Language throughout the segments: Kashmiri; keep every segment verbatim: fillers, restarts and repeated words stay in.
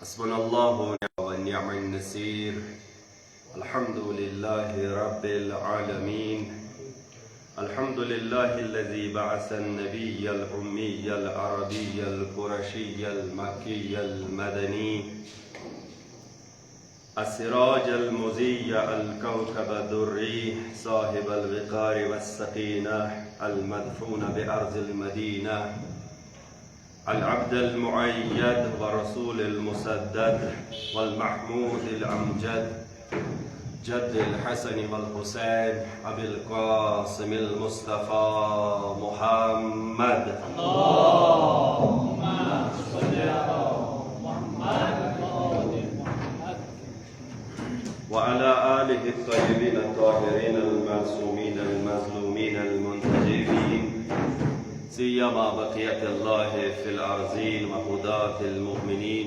حسبنا الله ونعم النصير. الحمد لله رب العالمين. الحمد لله الذي بعث النبي الأمي العربي القرشي المكي المدني السراج المضيء الكوكب الدري صاحب الوقار والسكينة المدفون بأرض المدينة العبد المؤيد ورسول المسدد والمحمود الأمجد جد الحسن والحسين أبي القاسم المصطفى محمد. اللهم صل على محمد وآل محمد. وعلى آله الطيبين الطاهرين المعصومين المظلومين المنتجبين، سيما بقية الله في الأرضين وهداة المؤمنين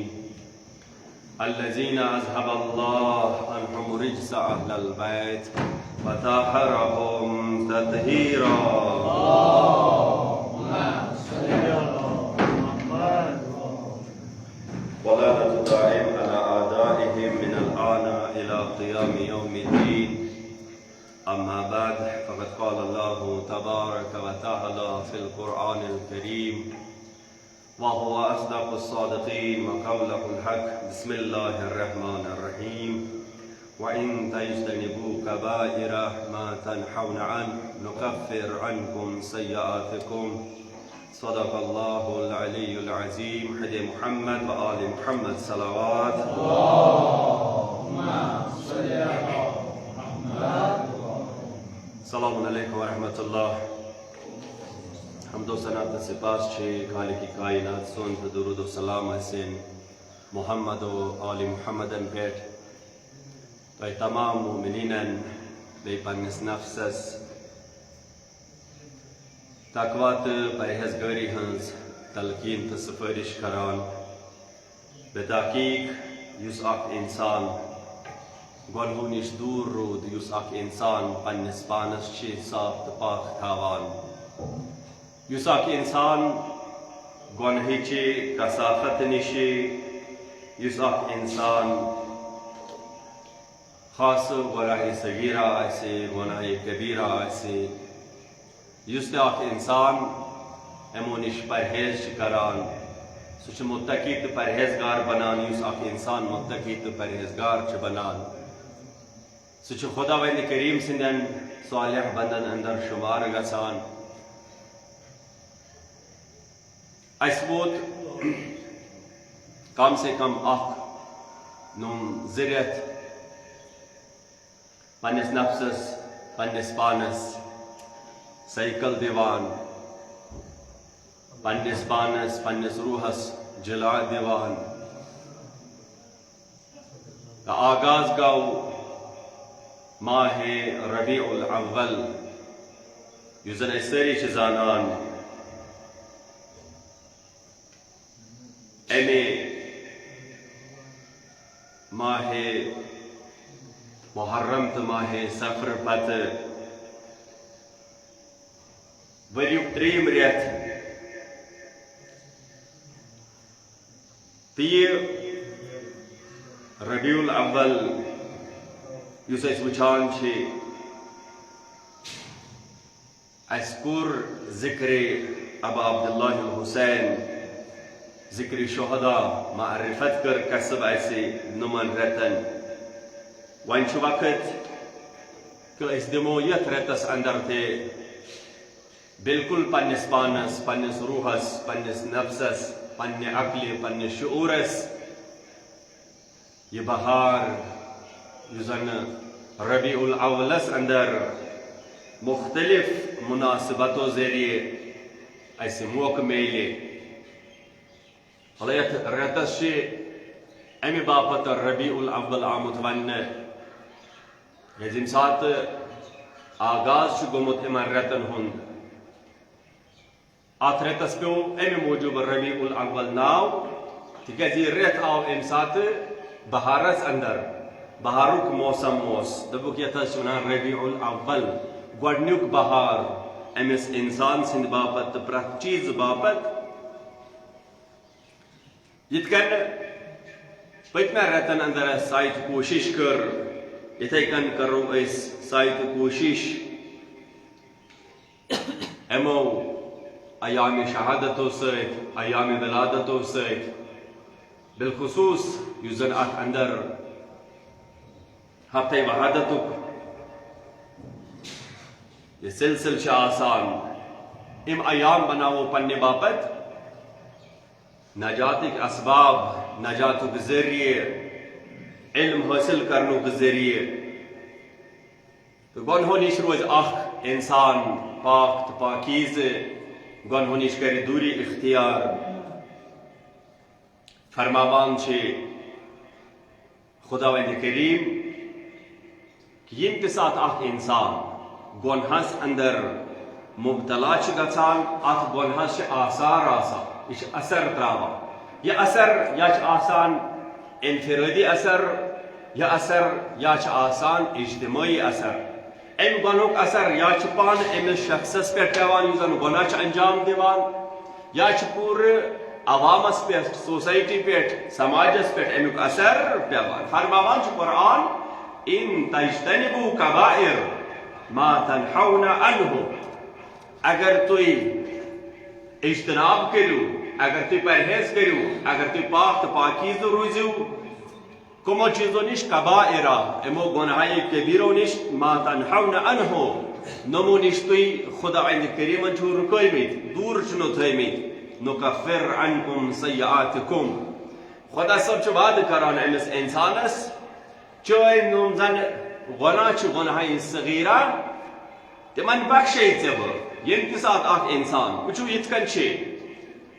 الذين أذهب الله عنهم رجس أهل البيت وطهرهم تطهيرا. اللهم صل على محمد. ولعنة دائم على أعدائهم من الآن إلى قيام يوم الدين. أما بعد، فقد قال الله تبارك وتعالى في القرآن الكريم، وهو أصدق الصادقين وقوله الحق. بسم الله الرحمن الرحيم. وإن تجتنبوا كبائر ما تنهون عنه نكفر عنكم سيئاتكم. صدق الله العلي العظيم. حد محمد وآل محمد صلوات. اللهم صل على محمد. السلام عليكم ورحمة الله. حمد و ثنا تہٕ سپاس چھِ خالق کائنات سُنٛد تہٕ درود و سلام ٲسِن محمد و آل محمدن پٮ۪ٹھ۔ تۄہہِ تمام مومنیٖنن، بیٚیہِ پننِس نفسس تقوی تہٕ پرہیزگٲری ہٕنٛز تلقین تہٕ سفٲرش کران۔ بے تحقیق یُس اکھ انسان گۄنہو نِش دوٗر روٗد، یُس اکھ انسان پننِس پانس چھِ صاف تہٕ پاک تھاوان، یُس اکھ انسان گۄنہٕچہِ کثافت نِش، یُس اکھ انسان خاص گۄناہ صغیرہ آسہِ، گۄناہ کبیرہ آسہِ، یُس تہِ اکھ انسان یِمو نِش پرہیز چھُ کران، سُہ چھُ متقی تہٕ پرہیزگار بنان۔ یُس اکھ انسان متقی تہٕ پرہیزگار چھُ بنان، سُہ چھُ خداوند کریم سٕنٛدٮ۪ن صالح بندن اندر شمار گژھان۔ اسہِ ووت کم سے کم اکھ نوٚم زٕ رٮ۪تھ پننِس نفسس، پننِس پانس سائیکل دِوان، پننِس پانس، پننِس روحس جلا دِوان۔ تہٕ آغاز گوٚو ماہِ ربیع الاول، یُس زن أسۍ سٲری چھِ زانان، اَمہِ ماہِ محرم تہٕ ماہِ صفر پتہٕ ؤریُک ترٛیٚیِم رٮ۪تھ۔ تہٕ یہِ ربیع الاول یُس أسۍ وٕچھان چھِ، اَسہِ کوٚر ذکرِ ابا عبداللہ الحسین، ذکرِ شہدا معرفت کٔر کسب اَسہِ نُمن رٮ۪تن۔ وۄنۍ چھُ وقت کہِ أسۍ دِمو یتھ رٮ۪تس اندر تہِ بالکل پننِس پانس، پننِس روحس، پننِس نفسس، پننہِ عقلہِ، پننِس شعورس یہِ بہار، یُس زن ربیع الاولس اندر مختلف مناسبتو ذریعہ اسہِ موقع میلہِ۔ مطلب، یتھ رٮ۪تس چھِ امہِ باپتھ ربیع الاول آمُت وننہٕ، کیازِ ییٚمہِ ساتہٕ آغاز چھُ گوٚمُت یِمن رٮ۪تن ہُنٛد، اتھ رٮ۪تس پیوٚو امہِ موٗجوٗب ربیع الاول ناو، تِکیازِ یہِ رٮ۪تھ آو امہِ ساتہٕ بہارس اندر، بہارُک موسم اوس، دوٚپُکھ یتھ حظ چھِ ونان ربیع الاول، گۄڈنیُک بہار أمِس انسان سٕنٛدِ باپتھ تہٕ پرٛٮ۪تھ چیٖزٕ باپتھ۔ یِتھ کٔنۍ پٔتمٮ۪ن رٮ۪تن اندر اسہِ ساے تہٕ کوٗشِش کٔر، یِتھے کٔنۍ کرو أسۍ ساے تہٕ کوٗشِش یِمو ایام شہادتو سۭتۍ، ایام ولادتو سۭتۍ، بالخصوص یُس زن اتھ اندر ہفتہ وحادتُک یہِ سلسلہٕ چھُ آسان، یِم ایام بناوو پننہِ باپتھ نجاتٕکۍ اسباب، نجاتُک ذٔریعہٕ، علم حٲصِل کرنُک ذٔریعہٕ۔ تہٕ گۄنہو نِش روزِ اکھ انسان پاک تہٕ پاکیزٕ، گۄنہو نِش کرِ دوٗری اختیار۔ فرماوان چھِ خداوند کریم، ییٚمہِ تہِ ساتہٕ اکھ انسان گۄنہس اندر مبتلا چھُ گژھان، اتھ گۄنہس چھِ آثار آسان، یہِ چھُ اثر تراوان۔ یہِ اثر یا چھُ آسان انفرٲدی اثر، یہِ اثر یا چھُ آسان اجتمٲعی اثر۔ امہِ گۄنہُک اثر یا چھُ پانہٕ أمِس شخصس پٮ۪ٹھ پٮ۪وان، یُس زن گۄناہ چھُ انجام دِوان، یا چھُ پوٗرٕ عوامس پٮ۪ٹھ، سوسائٹی پٮ۪ٹھ، سماجس پٮ۪ٹھ امیُک اثر پٮ۪وان۔ فرماوان چھُ قرآن، "ان تجتنبوا کبائر ما تنہون عنہ"، اگر تُہۍ اجتناب کٔرِو، اگر تُہۍ پرہیز کٔرِو، اگر تُہۍ پاک تہٕ پاکیزٕ روٗزِو، کمو چیزو نِش؟ کبائرا، یِمو گۄناہہِ کبیرو نِش، ما تنہون عنہ، نمو نِش تُہۍ خداوند کریمن چھِو رُکٲومٕتۍ، دوٗر چھِنو تھٲومٕتۍ، نکفر عنکم سیئاتکم۔ خدا صٲب چھُ وعدٕ کران أمِس انسانس، چٲنۍ یِم زن گۄناہ چھِ، گۄناہہِ صغیرہ، تِمن بخشے ژےٚ بہٕ۔ ییٚمہِ تہِ ساتہٕ اکھ انسان، وٕچھِو یِتھ کٔنۍ چھِ،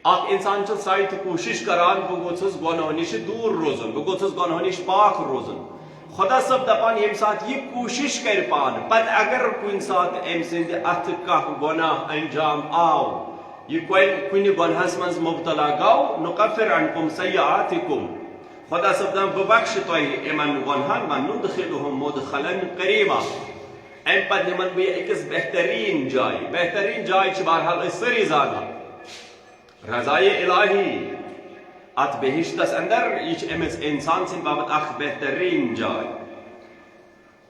اکھ انسان چھُ سعی تہٕ کوٗشِش کران، بہٕ گوٚژھُس گۄناہو نِش دوٗر روزُن، بہٕ گوٚژھُس گۄناہو نِش پاک روزُن۔ خدا صٲب دپان، ییٚمہِ ساتہٕ یہِ کوٗشِش کرِ پانہٕ، پتہٕ اگر کُنہِ ساتہٕ أمۍ سٕنٛدِ اتھٕ کانٛہہ گۄناہ انجام آو، یہِ کۄلہِ کُنہِ گۄنہس منٛز مبتلا گوٚو، نکفر عنکم سیئاتکم، خدا صٲب دپان، بہٕ بخشہٕ تۄہہِ یِمن گۄنہن، وندخلہم مدخلا کریما۔ امہِ پتہٕ نِمن بہٕ یہِ أکِس بہتریٖن جایہِ۔ بہتریٖن جاے چھِ بہرحال أسۍ سٲری زانان۔ رضایہِ الٰہی اتھ بہشتس اندر، یہِ چھِ أمِس انسان سٕنٛدِ باپتھ اکھ بہتریٖن جاے۔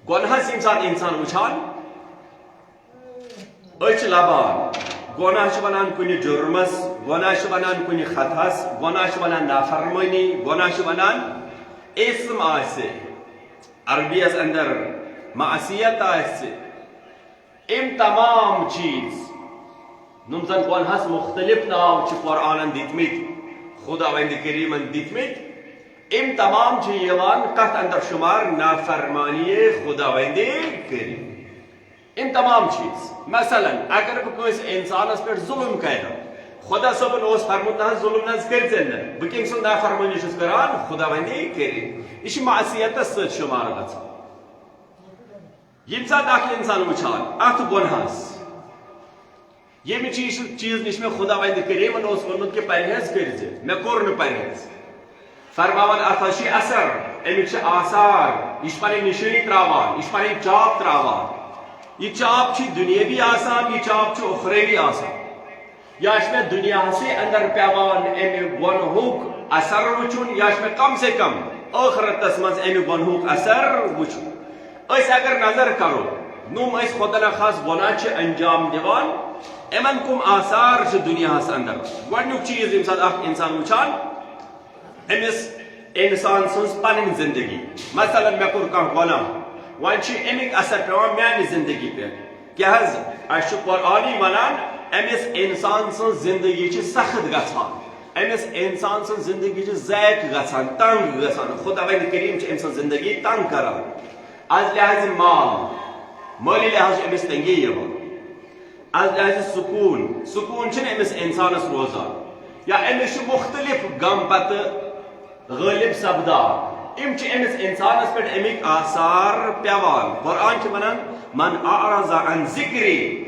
گۄنہس ییٚمہِ ساتہٕ انسان وٕچھان، أچھ لبان، گۄناہ چھِ ونان کُنہِ جُرمس، گۄناہ چھِ ونان کُنہِ خطہس، گۄناہ چھِ ونان نافرمٲنی، گۄناہ چھِ ونان اسم آسہِ، عربی یس اندر معصیت آسہِ۔ یِم تمام چیز، یِم زن گۄنہس مختلف ناو چھِ قرآنن دِتمٕتۍ، خداوند کریمن دِتمٕتۍ، یِم تمام چھِ یِوان کتھ اندر شمار؟ نافرمانی خداوند کریم۔ یِم تمام چیز، مثلاً، اگر بہٕ کٲنٛسہِ انسانس پٮ۪ٹھ ظلم کرٕ، خدا صٲبن اوس فرموت، نہ حظ، ظلم نہ حظ کٔرۍ زٮ۪ن نہٕ، بہٕ کٔمۍ سٕنٛز نافرمٲنی چھُس کران؟ خداوند کریم۔ یہِ چھِ معصیتس سۭتۍ شمار گژھان۔ ییٚمہِ ساتہٕ اکھ انسان وٕچھان اتھ گۄنہس، ییٚمہِ چیٖز، چیٖز نِش مےٚ خداوند کریمن اوس ووٚنمُت کہِ پرہیز کٔرۍ زِ، مےٚ کوٚر نہٕ پرہیز۔ فرماوان، اتھ حظ چھِ اثر، امیُک چھِ آثار، یہِ چھِ پنٕنۍ نشٲنی تراوان، یہِ چھِ پنٕنۍ چاپ تراوان۔ یہِ چاپ چھِ دُنیٲوی آسان، یہِ چاپ چھِ اُخروی آسان۔ یا چھُ مےٚ دُنیاہسٕے اندر پٮ۪وان امہِ گۄنہُک اثر وٕچھُن، یا چھُ مےٚ کم سے کم ٲخرتس منٛز امہِ گۄنہُک اثر وٕچھُن۔ أسۍ اگر نظر کرو، یِم أسۍ خۄدا نخواست گۄناہ چھِ انجام دِوان، یِمن کم آثار چھِ دُنیاہس اندر؟ گۄڈنیُک چیٖز، ییٚمہِ ساتہٕ اکھ انسان وٕچھان، أمِس انسان سٕنٛز پنٕنۍ زندگی۔ مثلاً، مےٚ کوٚر کانٛہہ گۄناہ، وۄنۍ چھِ اَمِکۍ اثر پٮ۪وان میانہِ زندگی پٮ۪ٹھ۔ کیٛاہ حظ؟ اَسہِ چھُ قرآنٕے وَنان، أمِس انسان سٕنٛز زندگی چھِ سخت گژھان، أمِس انسان سٕنٛز زندگی چھِ ضیق گژھان، تنگ گژھان۔ خداوند کریم چھِ أمۍ سٕنٛز زندگی تنگ کران۔ از لحاظ مال، مٲلی لحاظ چھِ أمِس تنگی یِوان۔ از لحاظ سکوٗن، سکوٗن چھُنہٕ أمِس انسانس روزان، یا أمِس چھُ مختلف غم پتہٕ غٲلب سپدان۔ یِم چھِ أمِس انسانس پٮ۪ٹھ اَمِکۍ آثار پٮ۪وان۔ قرآن چھِ ونان، "من اعرض عن ذکری"،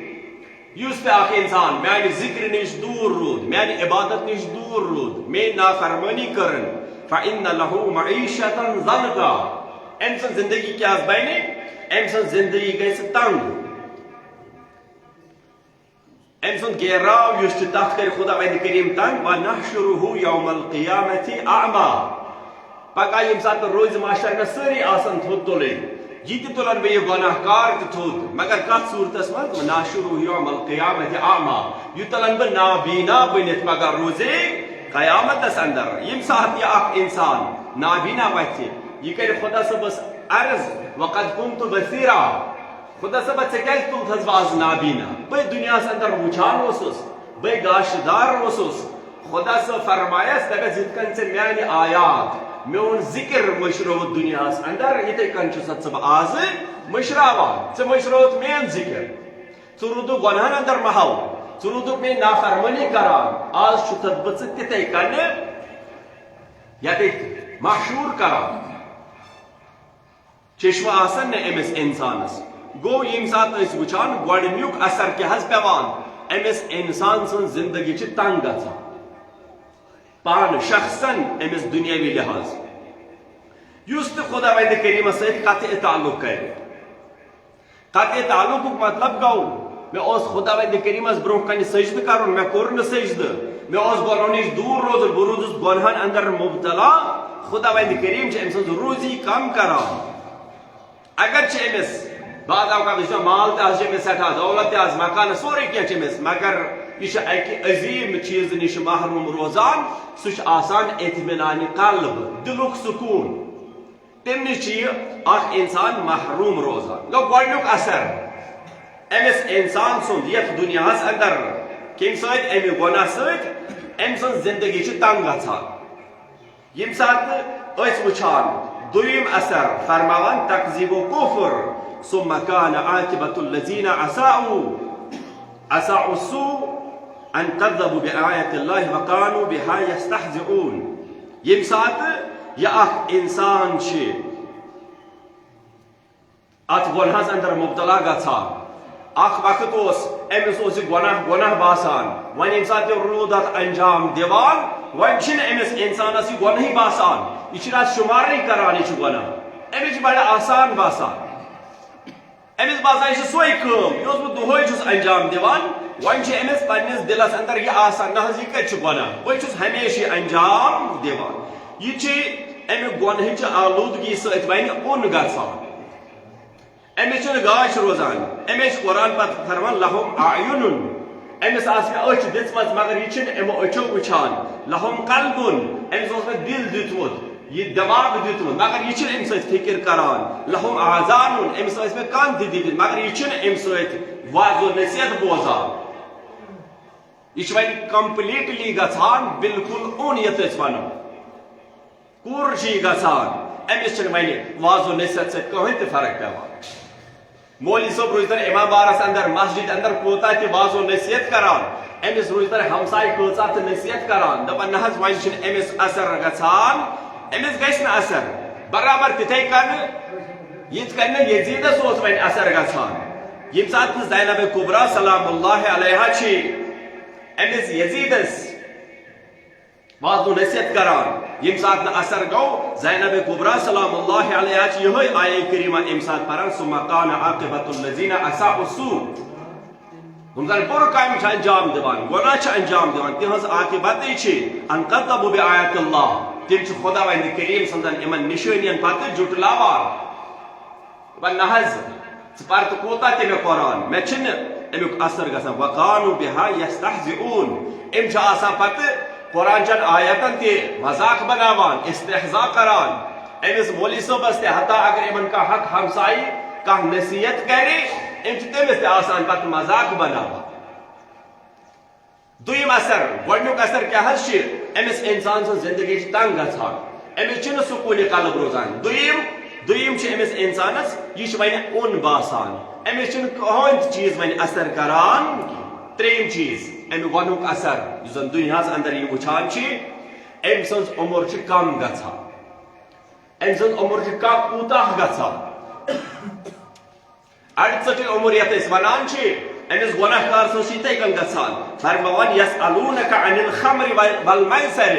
یُس تہِ اکھ انسان میانہِ ذکرِ نِش دوٗر روٗد، میانہِ عبادت نِش دوٗر روٗد، میٲنۍ نافرمٲنی کٔرٕن، "فإن له معیشة ضنکا"، أمۍ سٕنٛز زندگی کیٛاہ حظ بنہِ؟ أمۍ سٕنٛز زندگی گژھِ تنگ۔ أمۍ سُنٛد گیراو یُس چھُ، تَتھ کَرِ خداوند کریم تنگ۔ "ونحشره یوم القیامة اعمی"۔ پگاہ ییٚمہِ ساتہٕ روزِ محشر مےٚ سٲری آسن تھوٚد تُلٕنۍ، یہِ تہِ تُلن بہٕ یہِ گۄناہ کار تہِ تھوٚد، مگر کتھ صوٗرتس منٛز؟ ونحشره یوم القیامة اعمی، یہِ تُلن بہٕ نابینا بٔنِتھ پگاہ روزِ قیامتس اندر۔ ییٚمہِ ساتہٕ یہِ اکھ انسان نابینا وتھِ، یہِ کرِ خدا صٲبس عرض، وقد كنت بصيرا، خدا صٲبہ، ژےٚ کیٛازِ تُلتھس بہٕ از نابینا؟ بہٕ دُنیاہس اندر وٕچھان اوسُس، بہٕ گاشہٕ دار اوسُس۔ خدا صٲب فرمایس، دپس، یِتھ کٔنۍ ژےٚ میانہِ آیات، میون ذکر مٔشرٲوُتھ دُنیاہس اندر، یِتھے کٔنۍ چھُسَتھ ژٕ بہٕ آزٕ مٔشراوان۔ ژےٚ مٔشرٲوُتھ میٲنۍ ذکر، ژٕ روٗدُکھ گۄنہن اندر محو، ژٕ روٗدُکھ میٲنۍ نافرمٲنی کران، آز چھُسَتھ بہٕ ژٕ تِتھے کٔنۍ ییٚتہِ محشور کران۔ چشمہٕ آسن نہٕ أمِس اِنسانس۔ گوٚو، ییٚمہِ ساتہٕ أسۍ وٕچھان، گۄڈٕنیُک اثر کیٛاہ حظ پٮ۪وان؟ أمِس اِنسان سٕنٛز زندگی چھِ تنگ گژھان۔ پانہٕ شخصن أمِس دُنیاوی لحاظ۔ یُس تہِ خۄداوندِ کریٖمس سۭتۍ قطعِ تعلق کرِ۔ قطعِ تعلقُک مطلب گوٚو، مےٚ اوس خۄداوندِ کریٖمس برونٛہہ کنہِ سجدٕ کرُن، مےٚ کوٚر نہٕ سجدٕ۔ مےٚ اوس گۄنہو نِش دوٗر روزُن، بہٕ روٗدُس گۄنہن اندر مبتلا۔ خۄداوندِ کریٖم چھِ أمۍ سٕنٛز روزی کم کران۔ اگر چھِ أمِس بعض اوقات وٕچھان، مال تہِ آسہِ أمِس سٮ۪ٹھاہ، دولت تہِ آسہِ، مکان، سورُے کینٛہہ چھِ أمِس، مگر یہِ چھُ اَکہِ عظیٖم چیٖزٕ نِش محروٗم روزان، سُہ چھُ آسان اطمینان قلب، دِلُک سکوٗن۔ تَمہِ نِش چھُ یہِ اکھ اِنسان محروٗم روزان۔ گوٚو گۄڈٕنیُک اثر أمِس اِنسان سُنٛد یَتھ دُنیاہَس اندر، کَمہِ سۭتۍ؟ اَمہِ گۄناہ سۭتۍ۔ أمۍ سٕنٛز زندگی چھِ تنگ گژھان۔ ییٚمہِ ساتہٕ أسۍ وٕچھان، دوٚیِم اثر فرماوان، تکذیب و کفر، ثم كان عاقبة الذين اساءوا، اساءوا السوء ان كذبوا بآيات الله وكانوا بها يستهزئون۔ ییٚمہِ ساتہٕ یہِ اکھ انسان چھِ اتھ گۄنہس اندر مبتلا گژھان۔ اکھ وقت اوس، أمِس اوس یہِ گۄناہ گۄناہ باسان۔ وۄنۍ ییٚمہِ ساتہٕ یہِ روٗد اتھ انجام دِوان، وۄنۍ چھِنہٕ أمِس انسانس یہِ گۄنہٕے باسان۔ یہِ چھِنہٕ اتھ شُمارٕے کران، یہِ چھُ گۄناہ۔ أمِس چھُ بڑٕ آسان باسان۔ أمِس باسان، یہِ چھِ سۄے کٲم، یۄس بہٕ دۄہے چھُس انجام دِوان۔ وۄنۍ چھِ أمِس پننِس دِلس اندر یہِ آسان، نہ حظ، یہِ کتہِ چھُ گۄناہ؟ بہٕ چھُس ہمیشہِ یہِ انجام دِوان۔ یہِ چھِ اَمہِ گۄنہٕچہِ آلودگی سۭتۍ وۄنۍ اوٚن گژھان۔ أمِس چھُنہٕ گاش روزان۔ أمِس چھُ قرآن پتہٕ فرمان، لہم اعین۔ أمِس آسہٕ مےٚ أچھ دِژمَژ، مگر یہِ چھُنہٕ یِمو أچھو وٕچھان۔ لہم قلب۔ أمِس اوس مےٚ دِل دیُتمُت، یہِ دٮ۪ماغ دیُتمُت، مگر یہِ چھُنہٕ اَمہِ سۭتۍ فِکر کران۔ لہم آذان۔ أمِس ٲسۍ مےٚ کَن تہِ دِتمٕتۍ، مگر یہِ چھُنہٕ اَمہِ سۭتۍ وعظ و نصیحت بوزان۔ یہِ چھُ وۄنۍ completely گژھان بالکل اوٚن، یَتھ أسۍ وَنو۔ کوٗر چھِ یہِ گژھان، أمِس چھِنہٕ وۄنۍ وعظ و نصیحت سۭتۍ کٕہٕنۍ تہِ فرق پٮ۪وان۔ مولوی صٲب روٗزتن امام بارس اندر، مسجد اندر کوٗتاہ تہِ وعظ و نصیحت کران، أمِس روٗزتن ہمسایہِ کۭژاہ تہِ نصیحت کران، دپان، نہ حظ، وۄنۍ چھُنہٕ أمِس اثر گژھان، أمِس گژھِ نہٕ اثر۔ برابر تِتھے کٔنۍ یِتھ کٔنۍ نہٕ یزیدس اوس وۄنۍ اثر گژھان، ییٚمہِ ساتہٕ نہٕ زینب کبریٰ سلام اللہ علیہا چھِ أمِس یزیدس وعظ و نصیحت کران، ییٚمہِ ساتہٕ نہٕ اثر گوٚو، زینب کبریٰ سلام اللہ علیہا چھِ یِہوٚے آیہ کریمہ اَمہِ ساتہٕ پران، ثم كان عاقبة الذين اساءوا السوء۔ یِم زن بُرٕ کامہِ چھِ انجام دِوان، گۄناہ چھِ انجام دِوان، تِہنٛز عاقبتٕے چھِ ان كذبوا بآيات الله، تِم چھِ خۄداوندِ کریٖم سٕنٛزن یِمن نِشٲنین پتہٕ جُٹلاوان۔ دپان، نہ حظ، ژٕ پر تہٕ کوٗتاہ تہِ مےٚ قرآن، مےٚ چھِنہٕ اَمیُک اثر گژھان۔ وَكَانُوا بِهَا يَسْتَهْزِئُونَ۔ أمۍ چھِ آسان پتہٕ قرآن چٮ۪ن آیتن تہِ مذاق بناوان، استہزاء کران۔ أمِس مولوی صٲبس تہِ، حتیٰ اگر یِمن کانٛہہ حق ہمسایہِ کانٛہہ نصیحت کرِ، أمۍ چھِ تٔمِس تہِ آسان پتہٕ مذاق بناوان۔ دوٚیِم اثر، گۄڈٕنیُک اثر کیٛاہ حظ چھِ؟ أمِس اِنسان سٕنٛز زندگی چھِ تنگ گژھان، أمِس چھِنہٕ سکوٗنِ قلب روزان۔ دوٚیِم، دوٚیِم چھِ أمِس اِنسانَس، یہِ چھِ وۄنۍ اوٚن باسان، أمِس چھِنہٕ کٕہٕنۍ تہِ چیٖز وۄنۍ اثر کران کینٛہہ۔ ترٛیٚیِم چیٖز، اَمہِ گۄڈٕنیُک اثر، یُس زَن دُنیاہَس اندر یہِ وٕچھان چھِ، أمۍ سٕنٛز عمر چھِ کم گژھان، أمۍ سٕنٛز عمر چھِ کم کوٗتاہ گژھان۔ اَڑٕ ژٔٹٕنۍ عمر یَتھ أسۍ وَنان چھِ، أمِس گۄناہ کار سٕنٛز چھِ یِتھَے کٔنۍ گژھان۔ فرماوان، يَسْأَلُونَكَ عَنِ الْخَمْرِ وَالْمَيْسِرِ۔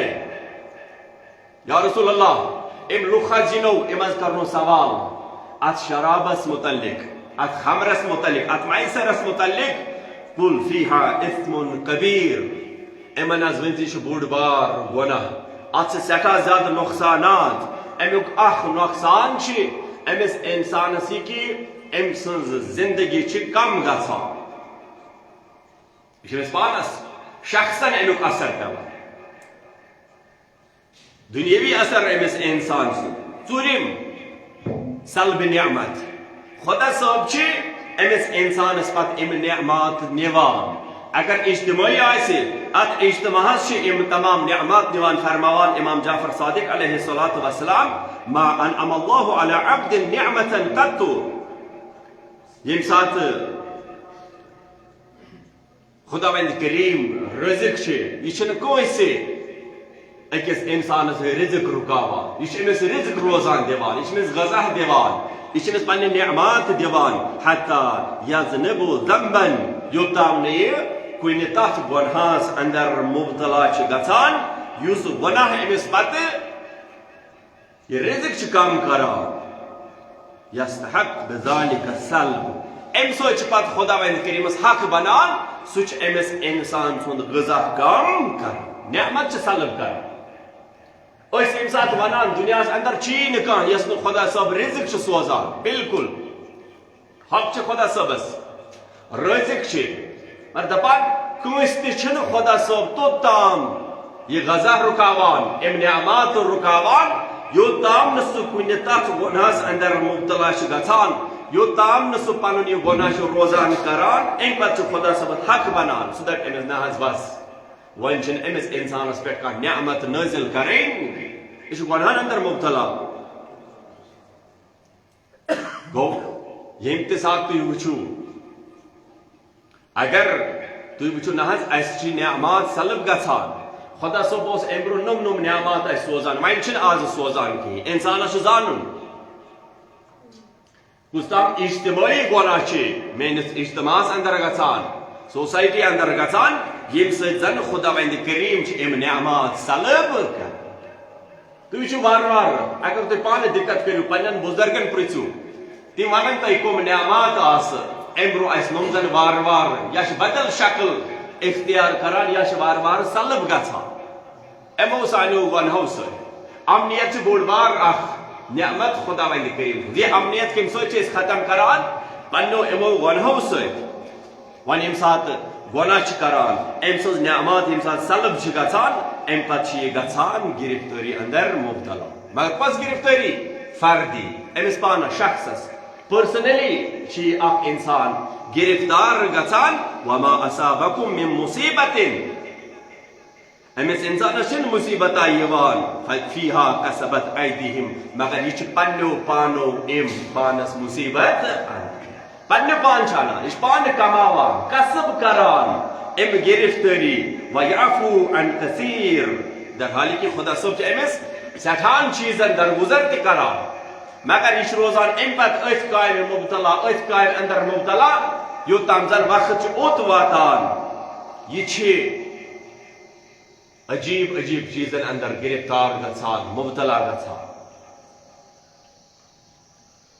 یا رسول اللہ، أمۍ لُکھ حظ یِنو، أمۍ حظ کَرنو سوال اَتھ شرابَس مُتعلِق، اَتھ خمرَس مُتعلِق، اَتھ میسرَس مُتعلِق۔ قُلْ فِيهَا إِثْمٌ كَبِيرٌ۔ یِمَن حظ ؤنۍ زِ یہِ چھُ بوٚڑ بار گۄناہ، اَتھ چھِ سٮ۪ٹھاہ زیادٕ نۄقصانات۔ امیُک اکھ نۄقصان چھِ أمِس انسانس یہِ کہِ أمۍ سٕنٛز زندگی چھِ کم گژھان۔ یہِ چھِ أمِس پانس، شخصن امیُک اثر پٮ۪وان۔ دُنیٲوی اثر أمِس انسان سُنٛد۔ ژوٗرِم، سلب نعمت۔ خدا صٲب چھِ أمِس انسانس پتہٕ یِم نعمات نِوان۔ اگر اجتماعی آسہِ، اتھ اجتماعس چھِ یِم تمام نعمات نِوان۔ فرماوان امام جعفر صادق علیہ الصلوۃ والسلام، "ما انعم اللہ علی عبد نعمة قط"۔ ییٚمہِ ساتہٕ خداوند کریم رزق چھِ، یہِ چھِنہٕ کٲنٛسہِ أکِس انسانس رزق رُکاوان، یہِ چھِ أمِس رزق روزان دِوان، یہِ چھِ أمِس غذا دِوان، یہِ چھِ أمِس پننہِ نعمات دِوان، حتی یذنب ذنبا، یوٚتام نہٕ یہِ کُنہِ تتھ گۄنہس اندر مبتلا چھِ گژھان، یُس گۄناہ أمِس پتہٕ یہِ رزق چھِ کم کران، یستحق بذالک سلب، امہِ سۭتۍ چھِ پتہٕ خداوند کریمس حق بنان، سُہ چھُ أمِس انسان سُنٛد غذا کم کران، نعمت چھِ سلب کران۔ أسۍ ییٚمہِ ساتہٕ ونان دُنیاہس اندر چھُیی نہٕ کانٛہہ یس نہٕ خدا صٲب رزق چھُ سوزان، بالکل۔ حق چھِ خدا صٲبس، رٲزق چھِ، مگر دپان کٲنٛسہِ تہِ چھِنہٕ خدا صٲب توٚت تام یہِ غذا رُکاوان، اَمہِ نعمات رُکاوان، یوٚت تام نہٕ سُہ کُنہِ تتھ گۄناہس اندر مبتلا چھُ گژھان، یوٚت تام نہٕ سُہ پنُن یہِ گۄناہ چھُ روزان کران، اَمہِ پتہٕ چھُ خدا صٲبس حق بنان، سُہ دپہِ أمِس، نہ حظ بس، وۄنۍ چھِنہٕ أمِس انسانس پٮ۪ٹھ کانٛہہ نعمت نٲزِل کرٕنۍ، یہِ چھُ گۄناہن اندر مبتلا۔ گوٚو، ییٚمہِ تہِ ساتہٕ تُہۍ وٕچھِو، اگر تُہۍ وٕچھِو، نہ حظ، اَسہِ چھِ نعمات سلب گژھان، خدا صٲب اوس اَمہِ برٛونٛہہ نوٚم نوٚم نعمات اَسہِ سوزان، وۄنۍ چھِنہٕ آز سوزان کِہیٖنۍ، اِنسانَس چھُ زانُن۔ کُس تام اجتمٲعی گۄناہ چھِ میٛٲنِس اجتماعس اندر گژھان، سوسایٹی اندر گژھان، ییٚمہِ سۭتۍ زن خداوند کریم چھِ یِم نعمات سلب کران۔ تُہۍ وٕچھِو وارٕ وارٕ، اگر تُہۍ پانہٕ دِقت کٔرِو، پننٮ۪ن بُزرگن پرٛژھِو، تِم ونن تۄہہِ کٕم نعمات آسہٕ، امہِ برٛونٛہہ اسہِ نوٚم زن وارٕ وارٕ، یا چھِ بدل شکل اختیار کران، یا چھِ وارٕ وارٕ سلب گژھان۔ یِمو سانیو گۄنہو سۭتۍ۔ امنیت چھِ بوٚڑ بار اکھ نعمت خداوند کریم ہٕنٛز۔ یہِ امنیت کمہِ سۭتۍ چھِ أسۍ ختم کران؟ پننیو یِمو گۄنہو سۭتۍ۔ وۄنۍ ییٚمہِ ساتہٕ گۄناہ چھِ کران، أمۍ سٕنٛز نعمات ییٚمہِ ساتہٕ سلب چھِ گژھان، اَمہِ پتہٕ چھِ یہِ گژھان گرفتٲری اندر مبتلا۔ مگر کۄس گرفتٲری؟ فردی، أمِس پانس، شخصس، پرسنلی چھِ یہِ اکھ انسان گرفتار گژھان۔ وما اصابکم من مصیبت، أمِس انسانس چھِنہٕ مصیبتہ یِوان، فیہا کسبت ایدیہم، مگر یہِ چھِ پننیو پانو أمۍ پانس مصیبت انان۔ پننہِ پان چھِ انان، یہِ چھِ پانہٕ کماوان، کسب کران، أمۍ گرفتٲری، ویعفو عن کثیر، در حالی کہ خدا صٲب چھِ أمِس سٮ۪ٹھاہن چیٖزن درگُزر تہِ کران، مگر یہِ چھُ روزان اَمہِ پتہٕ أتھۍ کامہِ مبتلا، أتھۍ کامہِ اندر مبتلا، یوٚت تام زن وقت چھُ اوٚت واتان، یہِ چھِ عجیب عجیب چیزن اندر گرفتار گژھان، مبتلا گژھان۔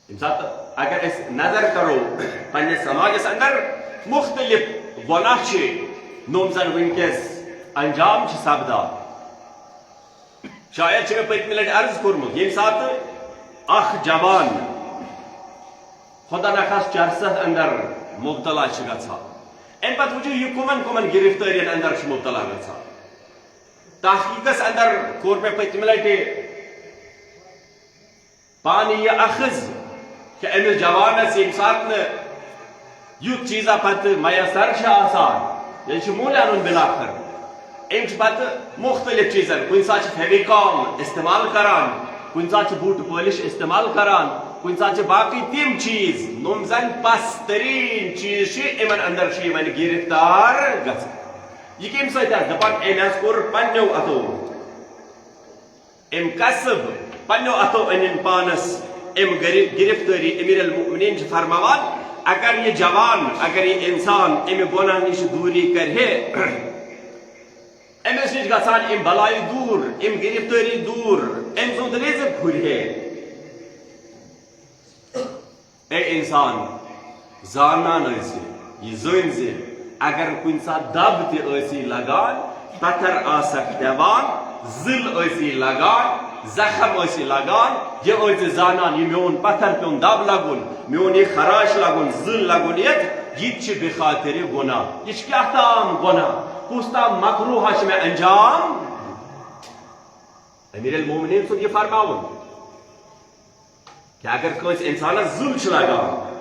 ییٚمہِ ساتہٕ اگر أسۍ نظر کرو پننِس سماجس اندر، مختلف گۄناہ چھِ نوٚم زن وٕنکیٚس انجام چھِ سپدان۔ شاید چھِ مےٚ پٔتمہِ لٹہِ عرض کوٚرمُت، ییٚمہِ ساتہٕ اکھ جوان خدا نخواستہ چرسس اندر مبتلا چھِ گژھان، امہِ پتہٕ وٕچھِو یہِ کٕمن کٕمن گرفتٲرین اندر چھُ مبتلا گژھان۔ تحقیقس اندر کوٚر مےٚ پٔتمہِ لٹہِ پانہٕ یہِ اخذ کہ أمِس جوانس ییٚمہِ ساتہٕ نہٕ یُتھ چیٖزا پتہٕ میسر چھِ آسان، ییٚلہِ چھُ مٔلۍ انُن بلاخر، أمۍ چھِ پتہٕ مختلف چیٖزن، کُنہِ ساتہٕ چھِ فیویکام استعمال کران، کُنہِ ساتہٕ چھِ بوٗٹہٕ پٲلِش استعمال کران، کُنہِ ساتہٕ چھِ باقٕے تِم چیٖز، نوٚم زن پستریٖن چیٖز چھِ، یِمن اندر چھِ یِوان گرفتار گژھان۔ یہِ کَمہِ سۭتۍ آسہِ؟ دَپان، أمۍ حظ کوٚر پنٛنیو اَتھو، أمۍ کسب پنٛنیو اَتھو أنِن پانَس أمۍ گرِ-، گرفتٲری۔ امیر المؤمنین چھِ فرماوان، اگر یہِ جوان، اگر یہِ اِنسان اَمہِ گۄناہ نِش دوٗری کرِ ہے، أمِس نِش گژھان اَمہِ بلایہِ دوٗر، اَمہِ گرفتٲری دوٗر، أمۍ سُنٛد رِزق ہُرِ ہے۔ اے انسان، زانان ٲسۍ، یہِ زٲنۍ زِ اگر کُنہِ ساتہٕ دب تہِ ٲسی لگان، پتھر آسکھ پٮ۪وان، زٕل ٲسی لگان، زخم ٲسۍ یہِ لگان، یہِ ٲسۍ زانان، یہِ میون پتھر پیوٚن دب لگُن، میون یہِ خراش لگُن، زٕل لگُن یتھ، یہِ تہِ چھِ بخاطرِ گۄناہ۔ یہِ چھِ کیٛاہ تام گۄناہ، کُس تام مکروہ چھِ مےٚ انجام۔ امیر المومنین سُنٛد یہِ فرماوُن کہ اگر کٲنٛسہِ انسانس زٕل چھِ لگان،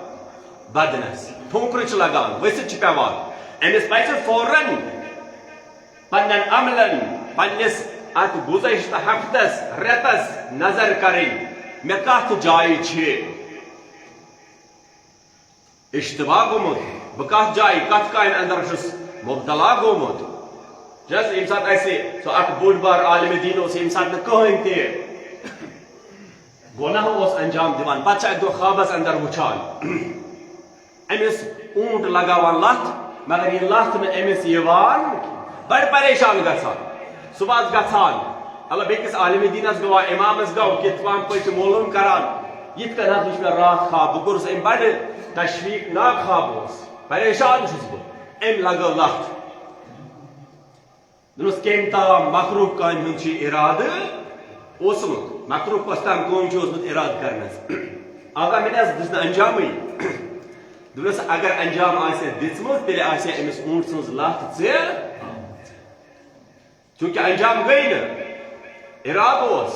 بدنس ٹھونکرٕ چھِ لگان، ؤسِتھ چھِ پٮ۪وان، أمِس پزِ فوراً پننٮ۪ن عملن، پننِس اتھ گُذشتہٕ ہفتس، رٮ۪تس نظر کرٕنۍ، مےٚ کتھ جایہِ چھِ اشتباہ گوٚمُت، بہٕ کتھ جایہِ، کتھ کامہِ اندر چھُس مبتلا گوٚمُت۔ چھِ حظ، ییٚمہِ ساتہٕ اسہِ سُہ اکھ بوٚڑ بار عالمِ دین اوس، ییٚمہِ ساتہٕ نہٕ کٕہٕنۍ تہِ گۄناہ اوس انجام دِوان، پتہٕ چھِ اکہِ دۄہ خوابس اندر وٕچھان، أمِس اوٗنٹ لگاوان لتھ، مگر یہِ لتھ نہٕ أمِس یِوان، بڑٕ پریشان گژھان۔ صبحس گژھان، مطلب، بیٚکِس عالمِ دیٖنس گوٚوا، امامس گوٚو، کِتھ پٲٹھۍ چھِ معلوم کران، یِتھ کٔنۍ حظ وٕچھ مےٚ راتھ خواب، بہٕ کوٚرُس أمۍ بڑٕ تشویٖق ناک خواب اوس، پریشان چھُس بہٕ، أمۍ لگٲو لتھ۔ دوٚپنَس، کٔمۍ تام مکروہ کامہِ ہُنٛد چھُ ارادٕ اوسمُت، مکروہ کۄس تام کٲم چھُ اوسمُت ارادٕ کرنس، اگر مےٚ نہ حظ دِژ نہٕ انجامٕے۔ دوٚپنَس، اگر انجام آسہِ ہا دِژمٕژ، تیٚلہِ آسہِ ہا أمِس اوٗنٹ سٕنٛز لتھ ژےٚ۔ چونکہ انجام گٔے نہٕ، ارادٕ اوس۔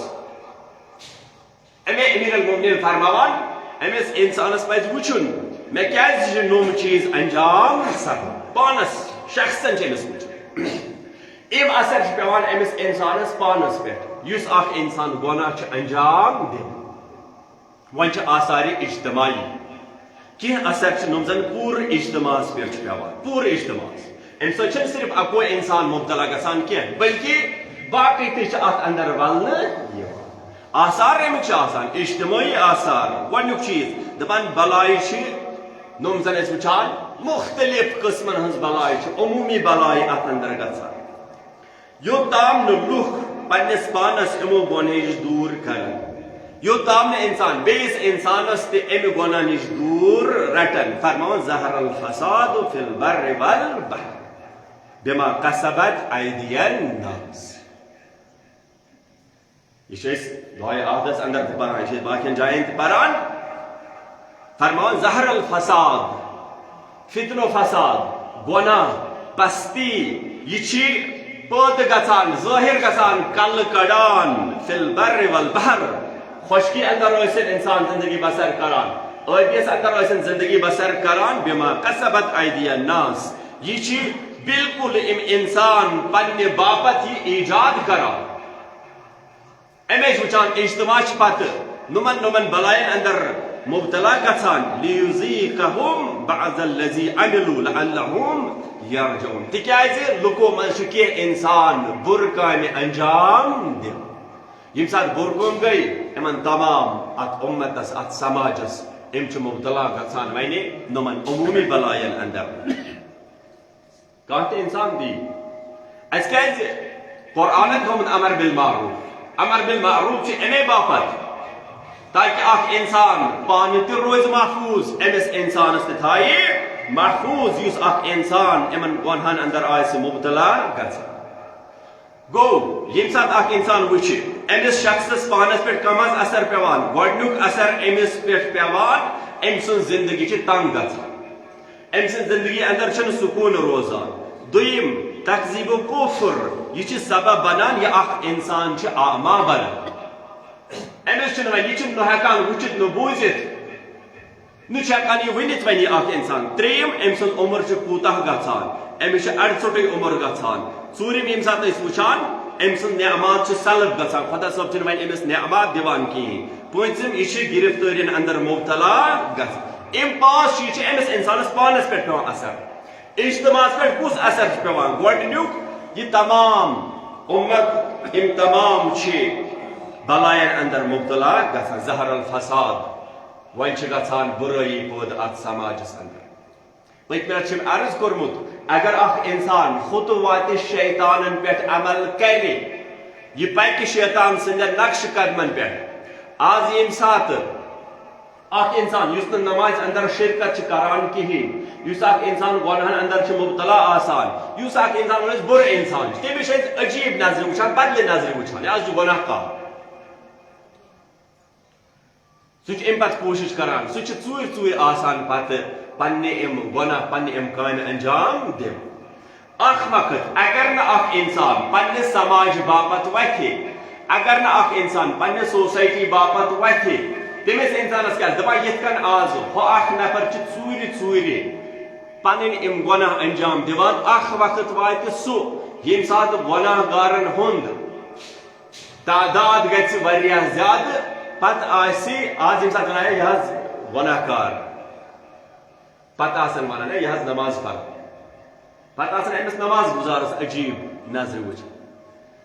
امی امیر المومنین فرماوان، أمِس انسانس پزِ وٕچھُن، مےٚ کیازِ چھِ نوٚم چیٖز انجام سپدان۔ پانس، شخصن چھِ أمِس وٕچھُن۔ أمۍ اثر چھِ پٮ۪وان أمِس انسانس پانس پٮ۪ٹھ، یُس اکھ انسان گۄناہ چھُ انجام دِوان۔ وۄنۍ چھِ آثارِ اجتماعی۔ کینٛہہ اثر چھِ نۄم زن پوٗرٕ اجتماعس پٮ۪ٹھ چھُ پٮ۪وان، پوٗرٕ اجتماعس۔ امہِ سۭتۍ چھُنہٕ صرف اکوے انسان مبتلا گژھان کینٛہہ، بلکہِ باقٕے تہِ چھِ اتھ اندر ولنہٕ یِوان۔ آثار امِکۍ چھِ آسان اجتماعی آثار۔ گۄڈنیُک چیٖز دپان، بلایہِ چھِ نۄم زن أسۍ وٕچھان، مختلف قٕسمن ہٕنٛز بلایہِ چھِ، عموٗمی بلایہِ اتھ اندر گژھان۔ یوٚت تام نہٕ لُکھ پننِس پانس یِمو گۄنہو نِش دوٗر کرن، یوٚت تام نہٕ انسان بیٚیِس انسانس تہِ امہِ گۄناہ نِش دوٗر رٹن، فرماوان، ظہر الفساد فی البر والبحر بما کسبت ایدی الناس۔ یہِ چھِ أسۍ دعائے عہدس اندر تہِ پران، یہِ چھِ أسۍ باقین جاین تہِ پران۔ فرماوان، ظہر الفساد، فتنہٕ و فساد، گۄناہ، پستی، یہِ چھِ پٲدٕ گژھان، ظٲہر گژھان، کلہٕ کڑان، فی البر والبحر، خۄشکی اندر ٲسِن انسان زندگی بسر کران، ٲبیس اندر ٲسِن زندگی بسر کران، بما کسبت ایدی الناس، یہِ چھِ بالکل یِم انسان پننہِ باپتھ یہِ ایجاد کران۔ اَمے چھِ وٕچھان اجتماع چھِ پتہٕ نُمن نُمن بلاین اندر مبتلا گژھان، لیذیقہم بعض الذی عملوا لعلہم یرجعون، تِکیازِ لُکو منٛز چھِ کینٛہہ انسان بُرٕ کامہِ انجام دِوان۔ ییٚمہِ ساتہٕ بُرٕ کٲم گٔے، یِمن تمام اتھ اُمتس، اتھ سماجس، یِم چھِ مبتلا گژھان وۄنۍ نُمن عموٗمی بلاین اندر۔ کانٛہہ تہِ انسان دی۔ اسہِ کیازِ قرآنن تھوٚومُت امر بالمعروف؟ امر بالمعروف چھُ امے باپتھ، تاکہِ اکھ انسان پانہٕ تہِ روزِ محفوظ، أمِس انسانس تہِ تھایہِ محفوظ، یُس اکھ انسان یِمن گۄنہن اندر آسہِ مبتلا گژھان۔ گوٚو، ییٚمہِ ساتہٕ اکھ انسان وٕچھِ، أمِس شخصس پانس پٮ۪ٹھ کم از اثر پٮ۪وان، گۄڈنیُک اثر أمِس پٮ۪ٹھ پٮ۪وان، أمۍ سٕنٛز زندگی چھِ تنگ گژھان۔ أمۍ سٕنٛز زندگی اندر چھُنہٕ سکوٗن روزان۔ دوٚیِم، تکذیب و کفر، یہِ چھِ سبب بنان، یہِ اکھ انسان چھُ اعمیٰ بنان۔ أمِس چھُنہٕ وۄنۍ، یہِ چھُنہٕ نہٕ ہٮ۪کان وٕچھِتھ، نہٕ بوٗزِتھ، نہٕ چھُ ہٮ۪کان یہِ ؤنِتھ وۄنۍ یہِ اکھ انسان۔ ترٛیٚیِم، أمۍ سٕنٛز عمر چھِ کوٗتاہ گژھان، أمِس چھِ اَڑٕژوٚٹٕے عمر گژھان۔ ژوٗرِم، ییٚمہِ ساتہٕ أسۍ وٕچھان، أمۍ سٕنٛز نعمات چھِ سلب گژھان، خۄدا صٲب چھُنہٕ وۄنۍ أمِس نعمات دِوان کِہیٖنۍ۔ پوٗنٛژِم، یہِ چھِ گرفتٲرین اندر مبتلا گژھان۔ اَمہِ پانٛژھ چیٖز چھِ أمِس انسانس پانس پٮ۪ٹھ پٮ۪وان اثر۔ اجتماعس پٮ۪ٹھ کُس اثر چھُ پٮ۪وان؟ گۄڈٕنیُک، یہِ تمام اُمت، یِم تمام چھِ بلاین اندر مبتلا گژھان، ظہر الفساد۔ وۄنۍ چھِ گژھان بُرٲیی پٲدٕ اتھ سماجس اندر۔ پٔتمہِ لٹہِ چھُم عرض کوٚرمُت، اگر اکھ انسان خطوات شیطانن پٮ۪ٹھ عمل کرِ، یہِ پکہِ شیطان سٕنٛدٮ۪ن نقشہٕ قدمن پٮ۪ٹھ۔ آز ییٚمہِ ساتہٕ اکھ انسان یُس نہٕ نمازِ اندر شرکت چھُ کران کِہیٖنۍ، یُس اکھ انسان گۄنہن اندر چھُ مبتلا آسان، یُس اکھ انسان، وَنو أسۍ، بُرٕ انسان چھُ، تٔمِس چھِ أسۍ عجیٖب نظرِ وٕچھان، بدلہِ نظرِ وٕچھان، یہِ حظ چھُ گۄناہ کار۔ سُہ چھُ اَمہِ پتہٕ کوٗشِش کران، سُہ چھُ ژوٗرِ ژوٗرِ آسان پتہٕ پننہِ اَمہِ گۄناہ، پننہِ اَمہِ کامہِ انجام دِنۍ۔ اکھ وقت اگر نہٕ اکھ انسان پننہِ سماجہِ باپتھ وتھِ، اگر نہٕ اکھ انسان پننہِ سوسایٹی باپتھ وتھِ، تٔمِس انسانس کیٛاہ دپان، یِتھ کٔنۍ آز ہُہ اکھ نفر چھُ ژوٗرِ ژوٗرِ پنٕنۍ یِم گۄناہ انجام دِوان، اکھ وقت واتہِ سُہ، ییٚمہِ ساتہٕ گۄناہ گارن ہُنٛد تعداد گژھِ واریاہ زیادٕ، پتہٕ آسہِ، آز ییٚمہِ ساتہٕ ونان، "ہے، یہِ حظ گۄناہ کار"، پتہٕ آسن ونان، "ہے، یہِ حظ نماز پران"، پتہٕ آسن أمِس نماز گُزارس عجیٖب نظرِ وٕچھان،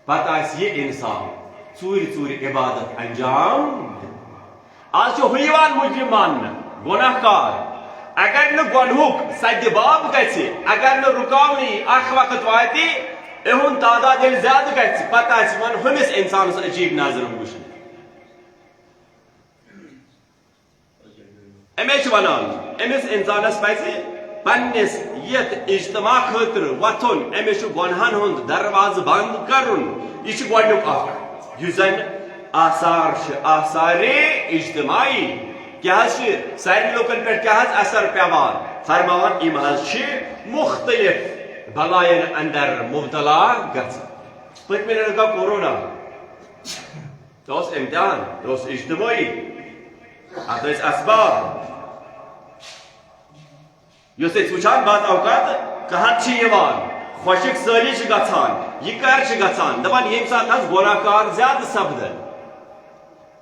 پتہٕ آسہِ یہِ انسان ژوٗرِ ژوٗرِ عبادت انجام دِوان۔ آز چھُ ہُہ یِوان مُجرِم ماننہٕ، گۄناہ کار۔ اگر نہٕ گۄنہُک سدِ باب گژھِ، اگر نہٕ رُکاونہٕ یی، اکھ وقت واتہِ، اِہُنٛد تعداد ییٚلہِ زیادٕ گژھِ، پتہٕ آسہِ یِوان ہُمِس انسانس عجیٖب نظرن وٕچھنہٕ۔ أمے چھِ وَنان، أمِس اِنسانَس پَزِ پنٛنِس یَتھ اجتماع خٲطرٕ وۄتھُن، أمِس چھُ گۄنہَن ہُنٛد دروازٕ بنٛد کَرُن۔ یہِ چھُ گۄڈٕنیُک اَکھ، یُس زَن آثار چھِ، آثارِ اجتماعی۔ کیٛاہ حظ چھِ سارنٕے لوٗکَن پٮ۪ٹھ کیٛاہ حظ اثر پٮ۪وان؟ فرماوان، یِم حظ چھِ مُختلف بَلایَن اَندَر مُبتلا گژھان۔ پٔتمہِ لَٹہِ گوٚو کورونا۔ یہِ اوس امتحان، یہِ اوس اجتمٲعی، اتھ ٲسۍ اسباب۔ یُس أسۍ وٕچھان بعض اوقات قحط چھِ یِوان، خۄشک سٲلی چھِ گژھان، یہِ کر چھِ گژھان؟ دپان ییٚمہِ ساتہٕ حظ گۄناہ کار زیادٕ سپدن،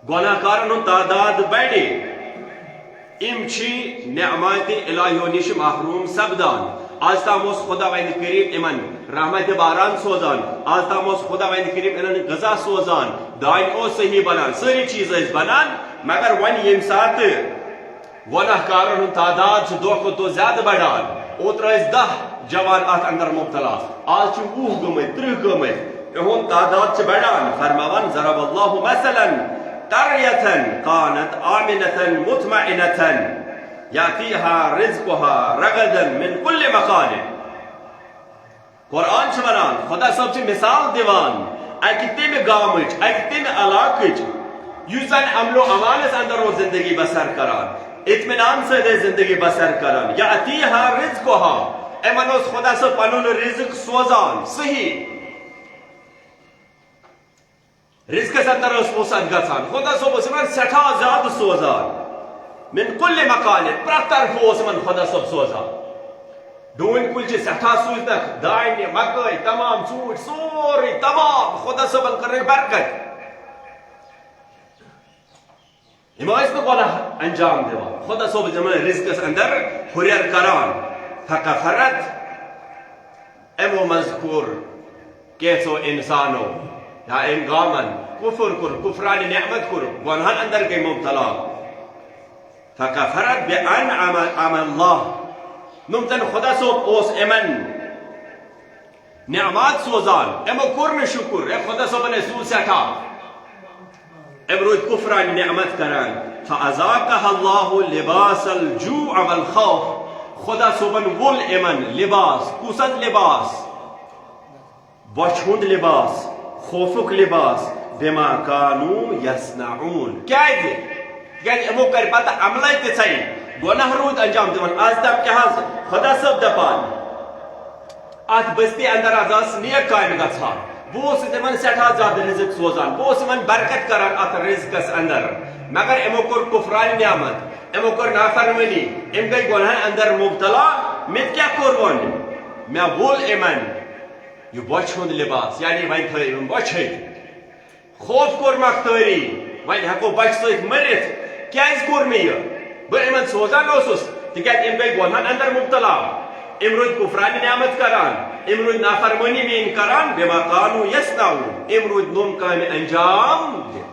گۄناہ کارن ہُنٛد تعداد بڑِ، یِم چھِ نعمات الہیو نِش محروم سپدان۔ آز تام اوس خداوند کریم یِمن رحمت باران سوزان، آز تام اوس خداوند کریم یِمن غذا سوزان، دانہِ اوس صحیح بنان، سٲری چیٖز ٲسۍ بنان، مگر وۄنۍ ییٚمہِ ساتہٕ گۄناہ کارن ہُنٛد تعداد چھُ دۄہ کھۄتہٕ دۄہ زیادٕ بڑان، اوترٕ ٲسۍ دَہ جوان اتھ اندر مبتلا، آز چھِ وُہ گٔمٕتۍ، ترٕٛہ گٔمٕتۍ، یِہُنٛد تعداد چھُ بڑان۔ فرماوان، ضرب اللہ مثلا قریة کانت آمنة مطمئنة یأتیها رزقها رغدا من کل مکان۔ قرآن چھُ ونان، خدا صٲب چھُ مثال دِوان اکہِ تمہِ گامٕچ، اکہِ تمہِ علاقٕچ، یُس زن امن و امانس اندر اوس زندگی بسر کران، اطمینان سۭتۍ ٲسۍ زندگی بسر کران۔ یأتیها رزقها، یِمن اوس خدا صٲب پنُن رزق سوزان، صحیح۔ رزقس اندر ٲس وسعت گژھان۔ خدا صٲب اوس یِمن سٮ۪ٹھاہ زیادٕ سوزان۔ من کل مکان، پرٛٮ۪تھ طرفہٕ اوس یِمن خدا صٲب سوزان۔ ڈوٗنۍ کُلۍ چھِ سٮ۪ٹھاہ سوٗزنکھ، دانہِ، مکٲے، تمام ژوٗنٛٹھۍ، سورُے تمام۔ خدا صٲبن کٔرنکھ برکت۔ یِم ٲسۍ نہٕ گۄناہ انجام دِوان۔ خدا صٲب اوس یِمن رزقس اندر ہُرٮ۪ر کران۔ فکفرت، یِمو منٛز کوٚر کینٛژو انسانو یا أمۍ گامن کفر کوٚر، کفران نعمت کوٚر، گۄنہن اندر گٔے مبتلا۔ فکفرت بانعم اللہ، نوٚمتن خدا صٲب اوس یِمن نعمات سوزان، یِمو کوٚر نہٕ شُکر، اے خدا صٲبن ہے سوٗز سٮ۪ٹھاہ۔ أمۍ روٗدۍ کفران نعمت کران۔ فَأَذَاقَهَا اللَّهُ لِبَاسَ الْجُوعِ وَالْخَوْفِ۔ خدا صٲبن وول یِمن لباس، کُس حظ لباس؟ بۄچھِ ہُنٛد لباس، خوفُک لباس، بِمَا كَانُوا يَصْنَعُونَ۔ کیازِ؟ تِکیازِ یِمو کرِ پتہٕ عملے تِژھے، گۄناہ روٗدۍ انجام دِوان۔ از تام کیٛاہ حظ خدا صٲب دپان؟ اتھ بستی اندر از آس نیک کامہِ گژھان۔ بہٕ اوسُس یِمن سٮ۪ٹھاہ زیادٕ رزق سوزان، بہٕ اوسُس یِمن برکت کران اتھ رزقس اندر، مگر یِمو کوٚر کفران نعمت، یِمو کٔر نافرمٲنی، یِم گٔے گۄنہن اندر مبتلا۔ مےٚ تہِ کیٛاہ کوٚر وۄنۍ؟ مےٚ وول یِمن یہِ بۄچھِ ہُنٛد لباس، یعنی وۄنۍ تھٲے یِم بۄچھِ۔ خوف کوٚر مکھ تٲری، وۄنۍ ہٮ۪کو بۄچھِ سۭتۍ مٔرِتھ۔ کیٛازِ کوٚر مےٚ یہِ؟ بہٕ یِمن سوزان اوسُس، تِکیٛازِ یِم گٔے گۄنہن اندر مبتلا۔ یِم روٗدۍ کفرانہِ نعمت کران، یِم روٗدۍ نافرمٲنی میٛٲنۍ کران، بِما کانوا یصنعون، یِم روٗدۍ نوٚم کامہِ انجام دِوان۔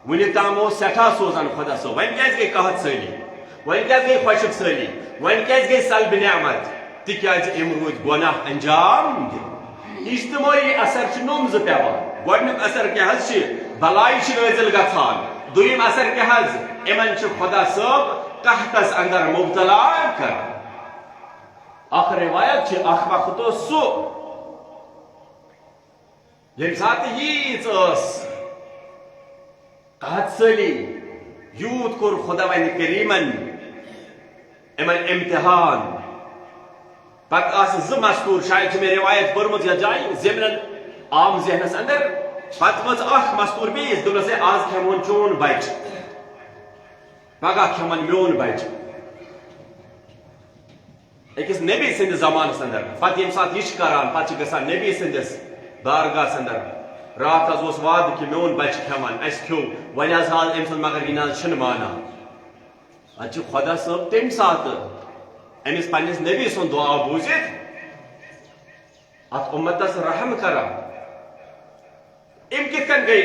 وُنیُک تام اوس سٮ۪ٹھاہ سوزان خدا صٲب، وۄنۍ کیٛازِ گٔے قحط سٲلی؟ وۄنۍ کیٛازِ گٔے خۄشک سٲلی؟ وۄنۍ کیٛازِ گٔے سلبِ نعمت؟ تِکیٛازِ أمۍ روٗدۍ گۄناہ انجام دِوان۔ اجتمٲعی اثر چھُ نوٚم زٕ پٮ۪وان۔ گۄڈٕنیُک اثر کیٛاہ حظ چھِ؟ بلاے چھِ نٲزِل گژھان۔ دوٚیِم اثر کیٛاہ حظ؟ یِمن چھُ خدا صٲب قحطس اندر مبتلا کران۔ اکھ روایت چھِ، اکھ وقت اوس سُہ، ییٚمہِ ساتہٕ ییٖژ ٲس قحط سٲلی، یوٗت کوٚر خۄداوندِ کریٖمن یِمن امتحان۔ پتہٕ آسہٕ زٕ مستوٗر، شاید چھِ مےٚ رِوایت پٔرمٕژ یَتھ جایہِ، ضِمنن آم ذہنس اندر۔ پتہٕ وٲژ اکھ مستوٗر بیٚیِس، دوٚپنس، "ہے، آز کھٮ۪مون چون بچہِ، پگاہ کھٮ۪من میون بچہِ۔" أکِس نبی سٕنٛدِس زمانس اندر۔ پتہٕ ییٚمہِ ساتہٕ یہِ چھِ کران، پتہٕ چھِ گژھان نبی سٕنٛدِس بارگاہس اندر۔ "راتھ حظ اوس وعدٕ کہِ میون بچہِ کھٮ۪من، اَسہِ کھیوٚو، وۄنۍ حظ ہاو أمۍ سُنٛد، مگر یہِ نہ حظ چھِنہٕ مانان۔" اتہِ چھُ خۄدا صٲب تَمہِ ساتہٕ أمِس پننِس نبی سُنٛد دُعا بوٗزِتھ اتھ اُمتس رحم کران۔ أمۍ کِتھ کٔنۍ گٔے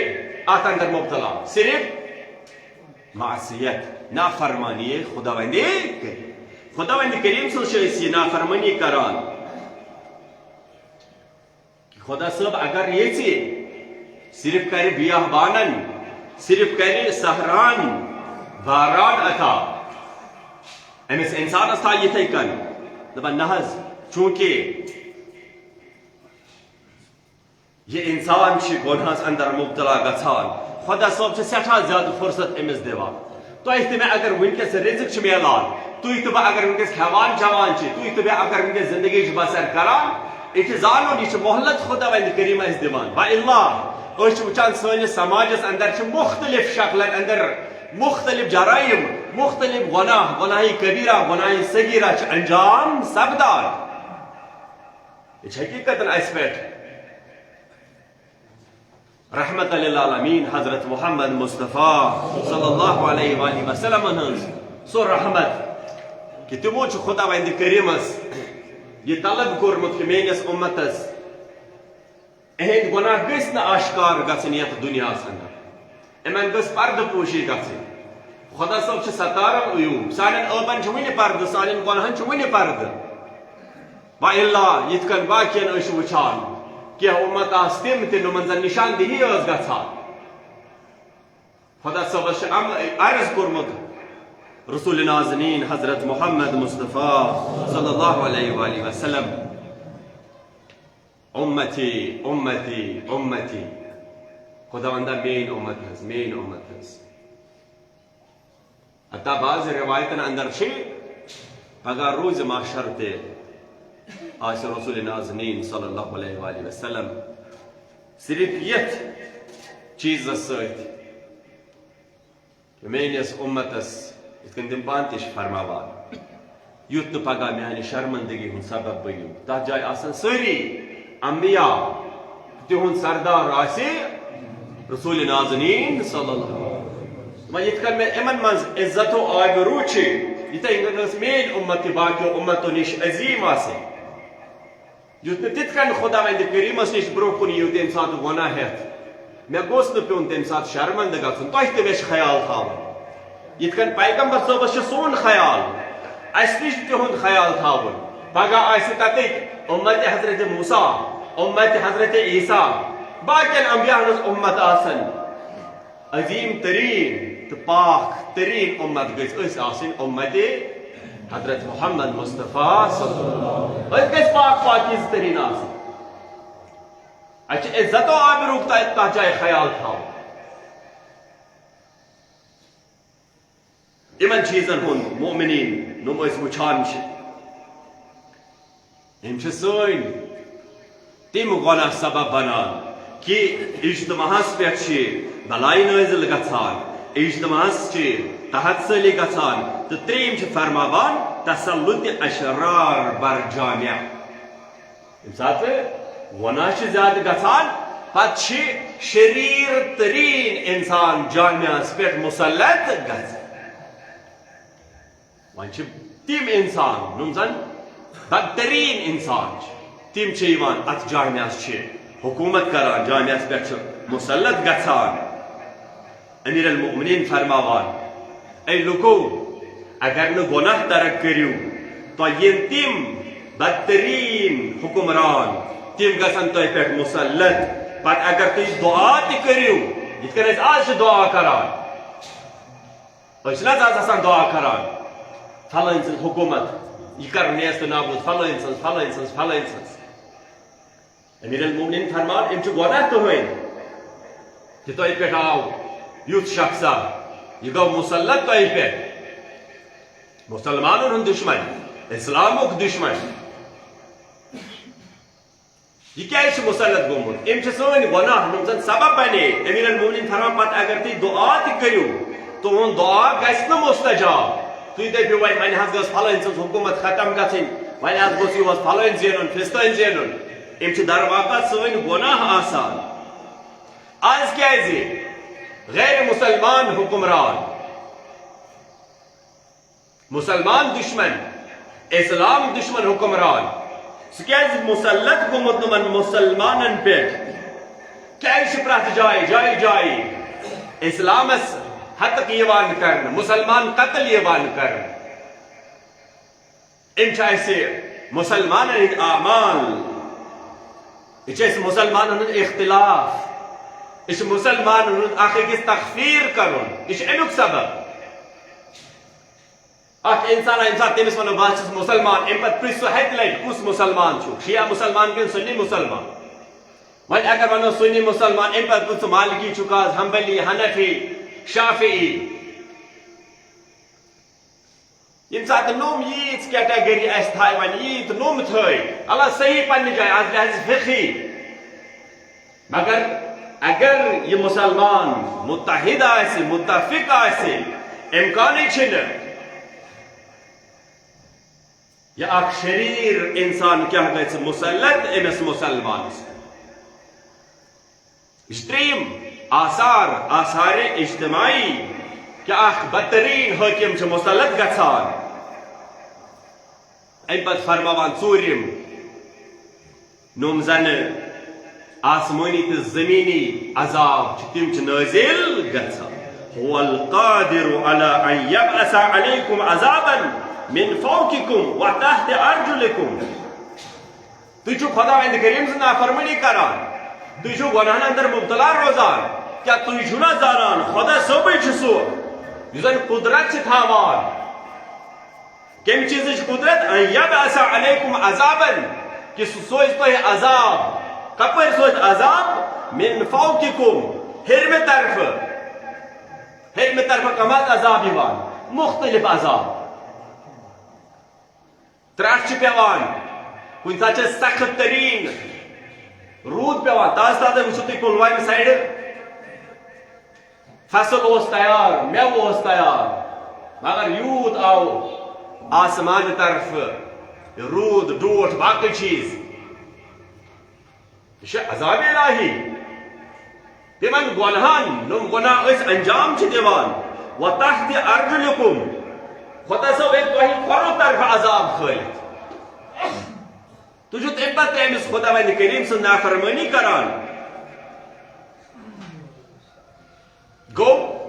اتھ اندر مبتلا؟ صرف معصیت، نافرمانی خۄداوندِ کریم۔ خۄداوندِ کریم سٕنٛز چھِ أسۍ یہِ نافرمٲنی کران۔ خۄدا صٲب اگر یژھِ، صرف کرِ بیابانن، صرف کرِ صحراہن باران عطا۔ أمِس انسانس تھایہِ یِتھے کٔنۍ۔ دپان، نہ حظ، چونکہ یہِ انسان چھِ گۄنہس اندر مبتلا گژھان، خۄدا صٲب چھِ سٮ۪ٹھاہ زیادٕ فرصت أمِس دِوان۔ تۄہہِ تہٕ مےٚ اگر وٕنکیٚس رِزق چھُ میلان، تُہۍ تہٕ بہٕ اگر وٕنکیٚس کھٮ۪وان چٮ۪وان چھِ، تُہۍ تہٕ بہٕ اگر وٕنکیٚس زندگی چھِ بسر کران، یہِ چھِ زانُن، یہِ چھِ مۄہلت خۄداوندِ کریم اَسہِ دِوان۔ و الا أسۍ چھِ وٕچھان سٲنِس سماجس اندر چھِ مُختلف شکلن اندر مُختلف جرائم، مُختلف گۄناہ، گۄناہہِ کبیرہ، گۄناہہِ صغیرہ چھِ انجام سپدان۔ یہِ چھِ حقیقتن اَسہِ پٮ۪ٹھ۔ رحمت للعالمین حضرت محمد مصطفیٰ صلی اللہ علیہ وآلہ وسلم ہٕنٛز سۄ رحمت کہِ تِمو چھُ خۄداوندِ کریٖمس یہِ طلب کوٚرمُت کہِ میٲنِس اُمتس، اِہِنٛدۍ گۄناہ گٔژھۍ نہٕ آشکار گژھٕنۍ یتھ دُنیاہس اندر، یِمن گٔژھ پردٕ پوشی گژھٕنۍ۔ خۄدا صٲب چھُ ستارن عیوٗب، سانٮ۪ن عٲبن چھُ وُنہِ پردٕ، سانٮ۪ن گۄناہن چھُ وُنہِ پردٕ۔ و الا یِتھ کٔنۍ باقین أسۍ چھِ وٕچھان، کینٛہہ اُمت آسہٕ تِم تہِ، یِمن زن نشاندہی ٲس گژھان۔ خۄدا صٲبس چھُ امر عرض کوٚرمُت رسول نازنین حضرت محمد مصطفیٰ صلی اللہ علیہ وآلہ وسلم، امتی، امتی، امتی۔ خۄداوندا، میٲنۍ اُمت حظ، میٲنۍ اُمت حظ۔ حتیٰ بعض روایتن اندر چھِ پگاہ روز محشر تہِ آسہِ رسول نازنین صلی اللہ علیہ وآلہ وسلم صرف یتھ چیزس سۭتۍ کہ میٲنِس اُمتس، یِتھ کٔنۍ تِم پانہٕ تہِ چھِ فرماوان، یُتھ نہٕ پگاہ میانہِ شرمندگی ہُنٛد سبب بٔنِو۔ تتھ جایہِ آسن سٲری انبیاء، تِہُنٛد سردار آسہِ رسول نازنین صلی اللہ علیہ وسلم۔ وۄنۍ یِتھ کٔنۍ مےٚ یِمن منٛز عزت و آبروٗ چھِ، یِتھے کٔنۍ گٔژھ میٲنۍ اُمت تہِ باقیو اُمتو نِش عظیٖم آسٕنۍ۔ یُتھ نہٕ تِتھ کٔنۍ خۄداوندِ کریٖمس نِش برونٛہہ کُن یِیِو تَمہِ ساتہٕ گۄناہ ہٮ۪تھ۔ مےٚ گوٚژھ نہٕ پیوٚن تَمہِ ساتہٕ شرمندٕ گژھُن۔ تۄہہِ تہِ مےٚ چھُ خیال تھاوُن۔ یِتھ کٔنۍ پیغمبر صٲبس چھُ سون خیال، اَسہِ تہِ چھُ تِہُنٛد خیال تھاوُن۔ پگاہ آسہِ تَتِکۍ اُمتِ حضرت موسیٰ، اُمتِ حضرت عیسیٰ، باقین انبیاہن ہٕنٛز اُمت آسن۔ عظیٖم تریٖن تہٕ پاک تریٖن اُمت گٔژھۍ أسۍ آسٕنۍ، اُمتِ حضرت محمد مصطفیٰ صلی اللہ علیہ وسلم۔ أسۍ گٔژھۍ پاک پاکیٖزٕ تریٖن آسٕنۍ۔ اَسہِ چھِ عزت و آبروٗک تَتھ، تَتھ جایہِ خیال تھاوُن۔ یِمن چیٖزن ہُنٛد مؤمنیٖن، یِم أسۍ وٕچھان چھِ، یِم چھِ سٲنۍ تِم گۄناہ سبب بنان کہِ اجتماعس پٮ۪ٹھ چھِ بلاے نٲزِل گژھان، اجتماعس چھِ تحت سٲلی گژھان، تہٕ ترٛیٚیِم چھِ فرماوان تسلط اشرار بر جامع۔ ییٚمہِ ساتہٕ گۄناہ چھِ زیادٕ گژھان، پتہٕ چھِ شریٖر تریٖن انسان جامعس پٮ۪ٹھ مسلط گژھان۔ وۄنۍ چھِ تِم انسان، یِم زن بدتریٖن انسان چھِ، تِم چھِ یِوان اتھ جامعس، چھِ حکوٗمت کران، جامعس پٮ۪ٹھ چھِ مسلط گژھان۔ امیر المؤمنین فرماوان، اے لوکو، اگر نہٕ گۄناہ ترک کٔرِو، تۄہہِ یِن تِم بدتریٖن حکمران، تِم گژھن تۄہہِ پٮ۪ٹھ مسلط۔ پتہٕ اگر تُہۍ دعا تہِ کٔرِو، یِتھ کٔنۍ أسۍ آز چھِ دعا کران، أسۍ چھِنہٕ حظ آز آسان دعا کران، فلٲنۍ سٕنٛز حکوٗمت، یہِ کر نیست نابود، فلٲنۍ سٕنٛز، فلٲنۍ سٕنٛز، فلٲنۍ سٕنٛز۔ امیر المومنین فرمان، أمۍ چھُ گۄناہ تُہٕنٛدۍ کہِ تۄہہِ پٮ۪ٹھ آو یُتھ شخصا، یہِ گوٚو مسلط تۄہہِ پٮ۪ٹھ، مسلمانن ہُنٛد دشمن، اسلامُک دشمن۔ یہِ کیازِ چھُ مسلط گوٚمُت؟ أمۍ چھِ سٲنۍ گۄناہ، یِم زن سبب بنے۔ امیر المومنین فرمان، پتہٕ اگر تُہۍ دعا تہِ کٔرِو، تُہُنٛد دعا گژھِ نہٕ مستجاب۔ تُہۍ دٔپِو، وۄنۍ، وۄنۍ حظ گٔژھ فلٲنۍ سٕنٛز حکوٗمت ختم گژھٕنۍ، وۄنۍ حظ گوٚژھ یِہُس فلٲنۍ زینُن، فستٲنۍ زینُن۔ أمۍ چھِ در واقع سٲنۍ گۄناہ آسان۔ از کیازِ غیر مسلمان حکمران؟ مسلمان دشمن، اسلام دشمن حکمران، سُہ کیازِ مسلط گوٚمُت یِمن مسلمانن پٮ۪ٹھ؟ کیازِ چھِ پرٛٮ۪تھ جایہِ، جایہِ جایہِ اسلامس ہتک یِوان کرنہٕ، مسلمان قتل یِوان کرنہٕ؟ أمۍ چھِ اَسہِ مسلمانن ہٕنٛدۍ اعمال، یہِ چھِ اَسہِ مسلمانن ہُنٛد اختلاف، یہِ چھِ مسلمانن ہُنٛد اکھ أکِس تکفیر کرُن، یہِ چھُ اَمیُک سبب۔ اکھ انسان، ییٚمہِ ساتہٕ تٔمِس ونو، "بہٕ حظ چھُس مسلمان"، اَمہِ پتہٕ پرٛژھِ سُہ ہتہِ لٹہِ، "کُس مسلمان چھُکھ؟ شیعہ مسلمان کِنہٕ سنی مسلمان؟" وۄنۍ اگر ونو سنی مسلمان، اَمہِ پتہٕ پرٛژھِ سُہ، "مالکی چھُکھ از، حنبلی، حنفی، شافعی؟" ییٚمہِ ساتہٕ نوٚم ییٖژ category اَسہِ تھایہِ، وۄنۍ ییٖتۍ نوٚم تھٲے، اللہ صحیح پننہِ جایہِ، از لحاظ فقہی۔ مگر اگر یہِ مسلمان متحد آسہِ، متفق آسہِ، امکانٕے چھِنہٕ۔ یہِ اکھ شریر انسان کیٛاہ گژھِ مسلط أمِس مسلمانس؟ یہِ چھِ ترٛیٚیِم آثار، آثار اجتماعی، کہِ اکھ بدترین حٲکم چھُ مسلط گژھان۔ اَمہِ پتہٕ فرماوان ژوٗرِم، نوٚم زنہٕ آسمٲنی تہٕ زمینی عذاب چھِ، تِم چھِ نٲزِل گژھان۔ هو القادر على أن يبعث عليكم عذابا من فوقكم وتحت أرجلكم۔ تُہۍ چھِو خۄداوند کریم سٕنٛز نافرمٲنی کران، تُہۍ چھِو گۄناہن اندر مبتلا روزان۔ کیٛاہ تُہۍ چھِو نہ زانان خۄدا صٲبٕے چھُ سُہ یُس زن قدرت چھِ تھاوان؟ کمہِ چیٖزٕچ قدرت؟ أن یبعث علیکم عذابا، کہِ سُہ سوزِ تۄہہِ عذاب۔ کپٲرۍ سوزِ عذاب؟ من فوقکم، ہیٚرمہِ طرفہٕ۔ ہیٚرمہِ طرفہٕ کم حظ عذاب یِوان؟ مختلف عذاب۔ ترٛٹھ چھِ پٮ۪وان، کُنہِ ساتہٕ چھِ سخت تریٖن روٗد پٮ۪وان۔ تازٕ تازَے وٕچھِو تُہۍ پُلوامہِ سایڈٕ، فصل اوس تیار، مٮ۪وٕ اوس تیار، مگر یوٗت آو آسمانہٕ طرفہٕ روٗد، ڈوٹھ، باقٕے چیٖز۔ یہِ چھُ عذاب الٰہی۔ تِمن گۄنہن، یِم گۄناہ أسۍ انجام چھِ دِوان، وتحت ارجلکم، خۄدا صٲب ہیٚکہِ تۄہہِ کھۄرو طرفہٕ عذاب کھٲلِتھ۔ تُہۍ چھِو تَمہِ پتہٕ تہِ أمِس خۄداوندِ کریم سٕنٛز نافرمٲنی کران۔ گوٚو،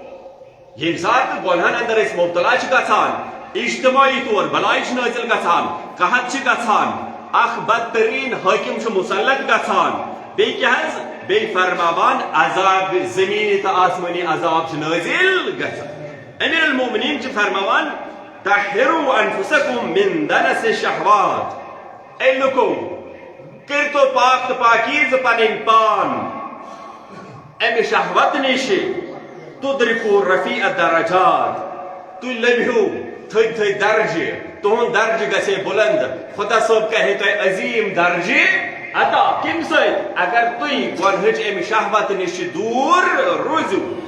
ییٚمہِ ساتہٕ گۄنہن اندر أسۍ مبتلا چھِ گژھان، اجتماعی طور بلاے چھِ نٲزِل گژھان، قحط چھِ گژھان، اکھ بدترین حٲکم چھُ مسلط گژھان، بیٚیہِ کیٛاہ حظ؟ بیٚیہِ فرماوان عذاب زمینی تہٕ آسمٲنی عذاب چھِ نٲزِل گژھان۔ امیر المومنین چھِ فرماوان، طہروا انفسکم من دنس الشہوات۔ اے لوٗکو، کٔرۍتو پاک تہٕ پاکیٖزٕ پنٕنۍ پان اَمہِ شہوت نِشہِ۔ تدرکوا رفیع الدرجات، تُہۍ لٔبِو تھٔدۍ تھٔدۍ درجہِ، تُہُنٛد درجہِ گژھِ ہے بُلنٛد۔ خۄدا صٲب کرِ ہے تۄہہِ عظیٖم درجہِ عطا۔ کَمہِ سۭتۍ؟ اگر تُہۍ گۄنہٕچ اَمہِ شہوت نِشہِ دوٗر روٗزِو۔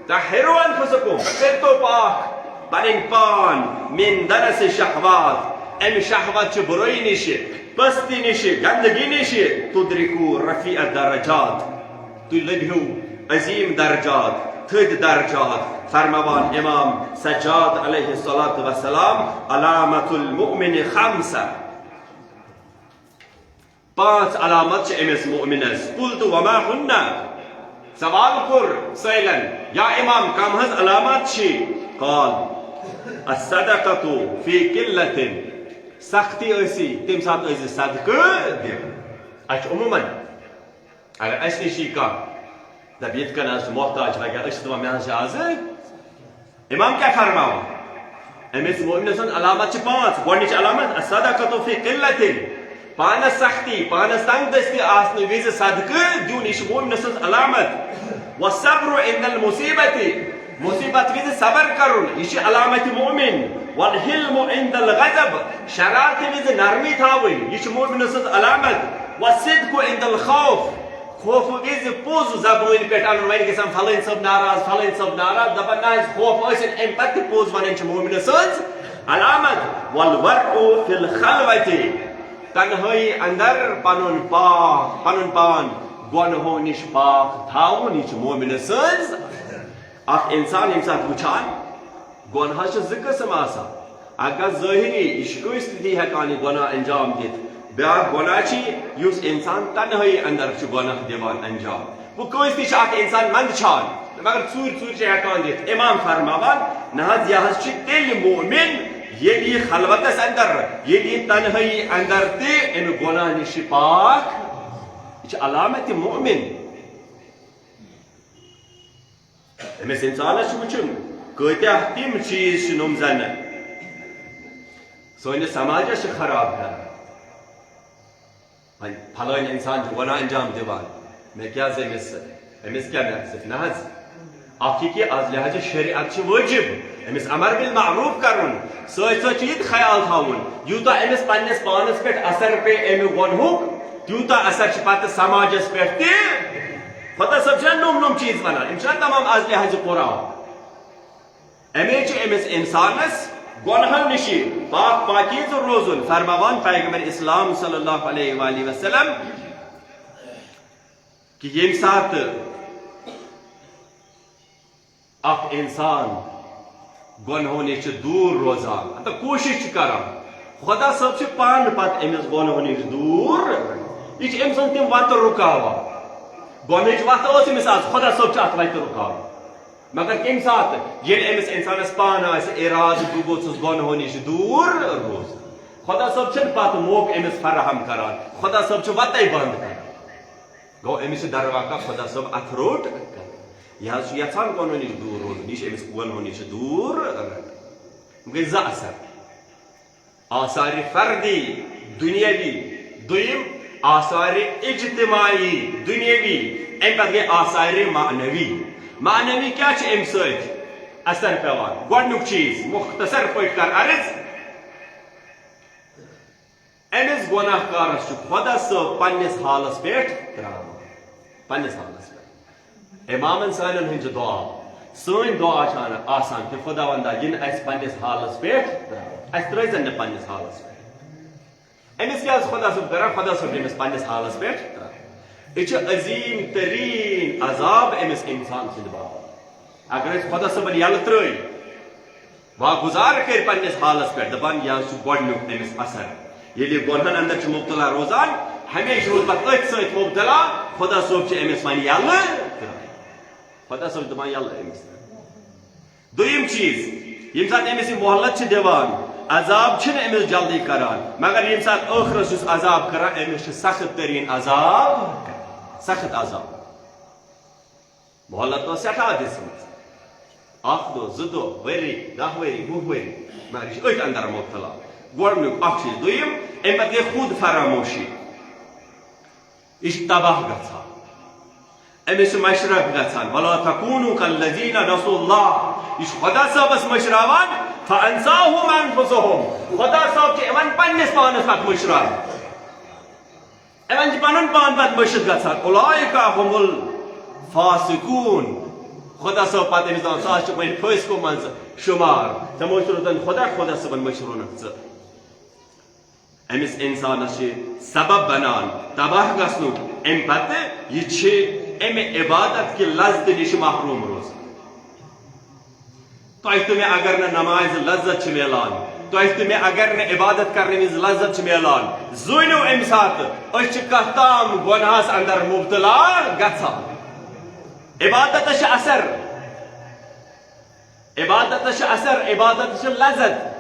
طہروا انفسکم، کٔرۍتو پاک پنٕنۍ پان، من دنس شہوات، امہِ شہوت چہِ برٲیی نِشہِ، پستی نِشہِ، گندگی نِشہِ، تدرکوا رفیع الدرجات، تُہۍ لٔبِو عظیٖم درجات، تھٔدۍ درجات۔ فرماوان امام سجاد علیہ الصلوۃ والسلام، علامت المؤمن خمسہ، پانٛژھ علامت چھِ أمِس مؤمنس۔ قلت وما ہن؟ سوال کوٚر سٲیلن، یا امام، کم حظ علامت چھِ؟ قال، الصدقۃ فی قلۃ، سختی ٲسی، تمہِ ساتہٕ ٲسۍ زِ صدقہٕ دِوان۔ اَسہِ چھُ عموماً، اگر اَسہِ نِش یی کانٛہہ، دَپہِ، یِتھ کٔنۍ حظ چھُ محتاج وغیرہ، أسۍ چھِ دَپان، مےٚ حظ چھِ آزٕ۔ امام کیٛاہ فرماوان؟ أمِس مؤمنہٕ سٕنٛز علامت چھِ پانٛژھ۔ گۄڈٕنِچ علامت، الصدقۃ فی قلۃ، پانس سختی، پانس تنگ دستی آسنہٕ وِزِ صدقہٕ دیُن، یہِ چھِ مؤمنہٕ سٕنٛز علامت۔ والصبر عند المصیبۃ، مصیبت وِزِ صبر کرُن، یہِ چھِ علامت مؤمن۔ والحلم عند الغضب، شرارتہٕ وِزِ نرمی تھاوٕنۍ، یہِ چھِ مؤمنہٕ سٕنٛز علامت۔ والصدق عند الخوف، خوفہٕ وِزِ پوٚز زبٲنۍ پٮ۪ٹھ اَنُن، وۄنۍ گژھن فلٲنۍ صٲب ناراض، فلٲنۍ صٲب ناراض، دَپان نہ حظ، خوف ٲسِن، اَمہِ پتہٕ تہِ پوٚز وَنٕنۍ چھِ مؤمنہٕ سٕنٛز علامت۔ والورع فی الخلوۃ، تنہٲیی اندر پنُن پاک، پنُن پان گۄنہو نِش پاک تھاوُن، یہِ چھِ مؤمنہٕ سٕنٛز۔ اکھ انسان ییٚمہِ ساتہٕ وٕچھان، گۄنہَس چھِ زٕ قٕسم آسان۔ اکھ گژھِ ظٲہری، یہِ چھُ کٲنٛسہِ تہِ ہٮ۪کان یہِ گۄناہ انجام دِتھ۔ بیٛاکھ گۄناہ چھِ یُس انسان تنہٲیی اندر چھُ گۄناہ دِوان انجام۔ وۄنۍ کٲنٛسہِ تہِ چھُ اکھ انسان منٛدچھان، مگر ژوٗرِ ژوٗرِ چھِ ہٮ۪کان دِتھ۔ امام فرماوان، نہ حظ، یہِ حظ چھِ تیٚلہِ مؤمن، ییٚلہِ یہِ خلوتس اندر، ییٚلہِ یہِ تنہٲیی اندر تہِ امہِ گۄناہ نِش چھِ پاک۔ یہِ چھِ علامت مؤمن۔ أمِس اِنسانَس چھُ وٕچھُن، کۭتیٛاہ تِم چیٖز چھِ نۄم زَنہٕ سٲنِس سماجَس چھِ خراب کران۔ وۄنۍ پھلٲنۍ اِنسان چھُ گۄناہ انجام دِوان، مےٚ کیٛاہ زِ أمِس سۭتۍ؟ أمِس کیٛاہ مےٚ سۭتۍ؟ نہ حظ۔ اَکھ یہِ کہِ از لحاظ شریعت چھِ وٲجِب أمِس امر بالمعروف کرُن، سۭتۍ سۭتۍ چھُ یہِ تہِ خیال تھاوُن، یوٗتاہ أمِس پننِس پانَس پٮ۪ٹھ اثر پیٚیہِ اَمہِ گۄنہُک، تیوٗتاہ اثر چھُ پتہٕ سماجَس پٮ۪ٹھ تہِ۔ خۄدا صٲب چھِنہ نوٚم نوٚم چیٖز وَنان، یِم چھِنہ تمام از لحاظ قرآن۔ اَمے چھِ أمِس اِنسانَس گۄنہَن نِش پاک پاکیٖزٕ روزُن۔ فرماوان پیغمبر اسلام صلی اللہ علیہ وآلہ وسلم کہِ ییٚمہِ ساتہٕ اکھ اِنسان گۄنہو نِش چھُ دوٗر روزان، مطلب کوٗشِش چھُ کران، خۄدا صٲب چھُ پانہٕ پتہٕ أمِس گۄنہو نِش دوٗر۔ یہِ چھِ أمۍ سٕنٛز تِم وَتہٕ رُکاوان۔ گۄنہٕچ وَتھ ٲس أمِس آز، خۄدا صٲب چھُ اَتھ وَتہِ رُکاوان۔ مگر کَمہِ ساتہٕ؟ ییٚلہِ أمِس اِنسانَس پانہٕ آسہِ اِرادٕ، بہٕ گوٚژھُس گۄنہو نِش دوٗر روزُن۔ خۄدا صٲب چھُنہٕ پَتہٕ موقعہٕ أمِس فراہم کران، خۄدا صٲب چھُ وَتَے بنٛد کران۔ گوٚو أمِس چھُ درواقع خۄدا صٲب اَتھ روٚٹ۔ یہِ حظ چھُ یَژھان گۄنہو نِش دوٗر روزُن، یہِ چھُ أمِس گۄنہو نِش دوٗر رَٹان۔ گٔے زٕ اثر۔ آثارِ فردی، دُنیٲوی۔ دوٚیِم، آثارِ اجتماعی، دُنیٲوی۔ اَمہِ پتہٕ گٔے آثارِ معنوی۔ معنوی کیٛاہ چھِ اَمہِ سۭتۍ اثر پٮ۪وان؟ گۄڈٕنیُک چیٖز، مختصر پٲٹھۍ کر عرض، أمِس گۄناہ کارس چھُ خۄدا صٲب پننِس حالس پٮ۪ٹھ ترٛاوان، پننِس حالس پٮ۪ٹھ۔ امامن سانٮ۪ن ہٕنٛز دعا، سٲنۍ دعا چھِ آسان کہِ خۄداوندا، یہِ نہٕ اَسہِ پننِس حالس پٮ۪ٹھ ترٛاو، اَسہِ ترٛٲوزٮ۪ن نہٕ پننِس حالس پٮ۪ٹھ۔ أمِس کیٛاہ حظ خۄدا صٲب کران؟ خۄدا صٲب چھُ أمِس پننِس حالس پٮ۪ٹھ ترٛاوان۔ یہِ چھُ عظیٖم تریٖن عذاب أمِس اِنسان سٕنٛدِ باپتھ۔ اگر أسۍ خۄدا صٲبن یَلہٕ ترٛٲوۍ، واگُزار کٔرۍ پننِس حالس پٮ۪ٹھ، دپان، یہِ حظ چھُ گۄڈٕنیُک أمِس اثر۔ ییٚلہِ یہِ گۄنہن اندر چھُ مبتلا روزان، ہمیشہِ روٗد پتہٕ أتھۍ سۭتۍ مبتلا، خۄدا صٲب چھُ أمِس وۄنۍ یَلہٕ ترٛاوان۔ خۄدا صٲب چھُ دپان، یَلہٕ أمِس۔ دوٚیِم چیٖز، ییٚمہِ ساتہٕ أمِس یہِ مۄہلت چھِ دِوان، عذاب چھِنہٕ أمِس جلدی کران، مگر ییٚمہِ ساتہٕ ٲخرس چھُس عذاب کران، أمِس چھُ سخت تریٖن عذاب کران، سخت عذاب۔ مۄہلت ٲس سٮ۪ٹھاہ دِژمٕژ، اکھ دۄہ، زٕ دۄہ، ؤری، دَہ ؤری، وُہ ؤری، مگر یہِ چھُ أتھۍ اندر مبتلا۔ گۄڈٕنیُک اکھ چیٖز۔ دوٚیِم، اَمہِ پتہٕ گٔے خود فراموشی، یہِ چھِ تباہ گژھان، أمِس چھِ مشرف گژھان۔ ولا تکونوا کالذین نسوا اللہ، یہِ چھُ خۄدا صٲبس مٔشراوان۔ فانساہم انفسہم، خۄدا صٲب چھُ یِمن پننِس پانس پتہٕ مٔشراوان۔ یِمن چھُ پنُن پان پتہٕ مٔشِتھ گژھان۔ اولئک هم الفاسقون۔ خۄدا صٲب پتہٕ أمِس دپان، ژٕ حظ چھُکھ وۄنۍ فٲسقو منٛز شُمار۔ ژےٚ مٔشروتن خۄدا، خۄدا صٲبن مٔشروونکھ ژٕ۔ أمِس اِنسانس چھِ سبب بنان تباہ گژھنُک اَمہِ پتہٕ، یہِ چھِ اَمہِ عبادت کہِ لذتہٕ نِش محروم روزان۔ تۄہہِ تہٕ مےٚ اگر نہٕ نمازِ لذت چھِ میلان، تۄہہِ تہٕ مےٚ اگر نہٕ عبادت کرنہٕ وِزِ لذت چھِ میلان، زوٗنِو اَمہِ ساتہٕ أسۍ چھِ کتھ تام گۄناہس اندر مبتلا گژھان۔ عبادتس چھِ اثر، عبادتس چھِ اثر، عبادتس چھِ لذت۔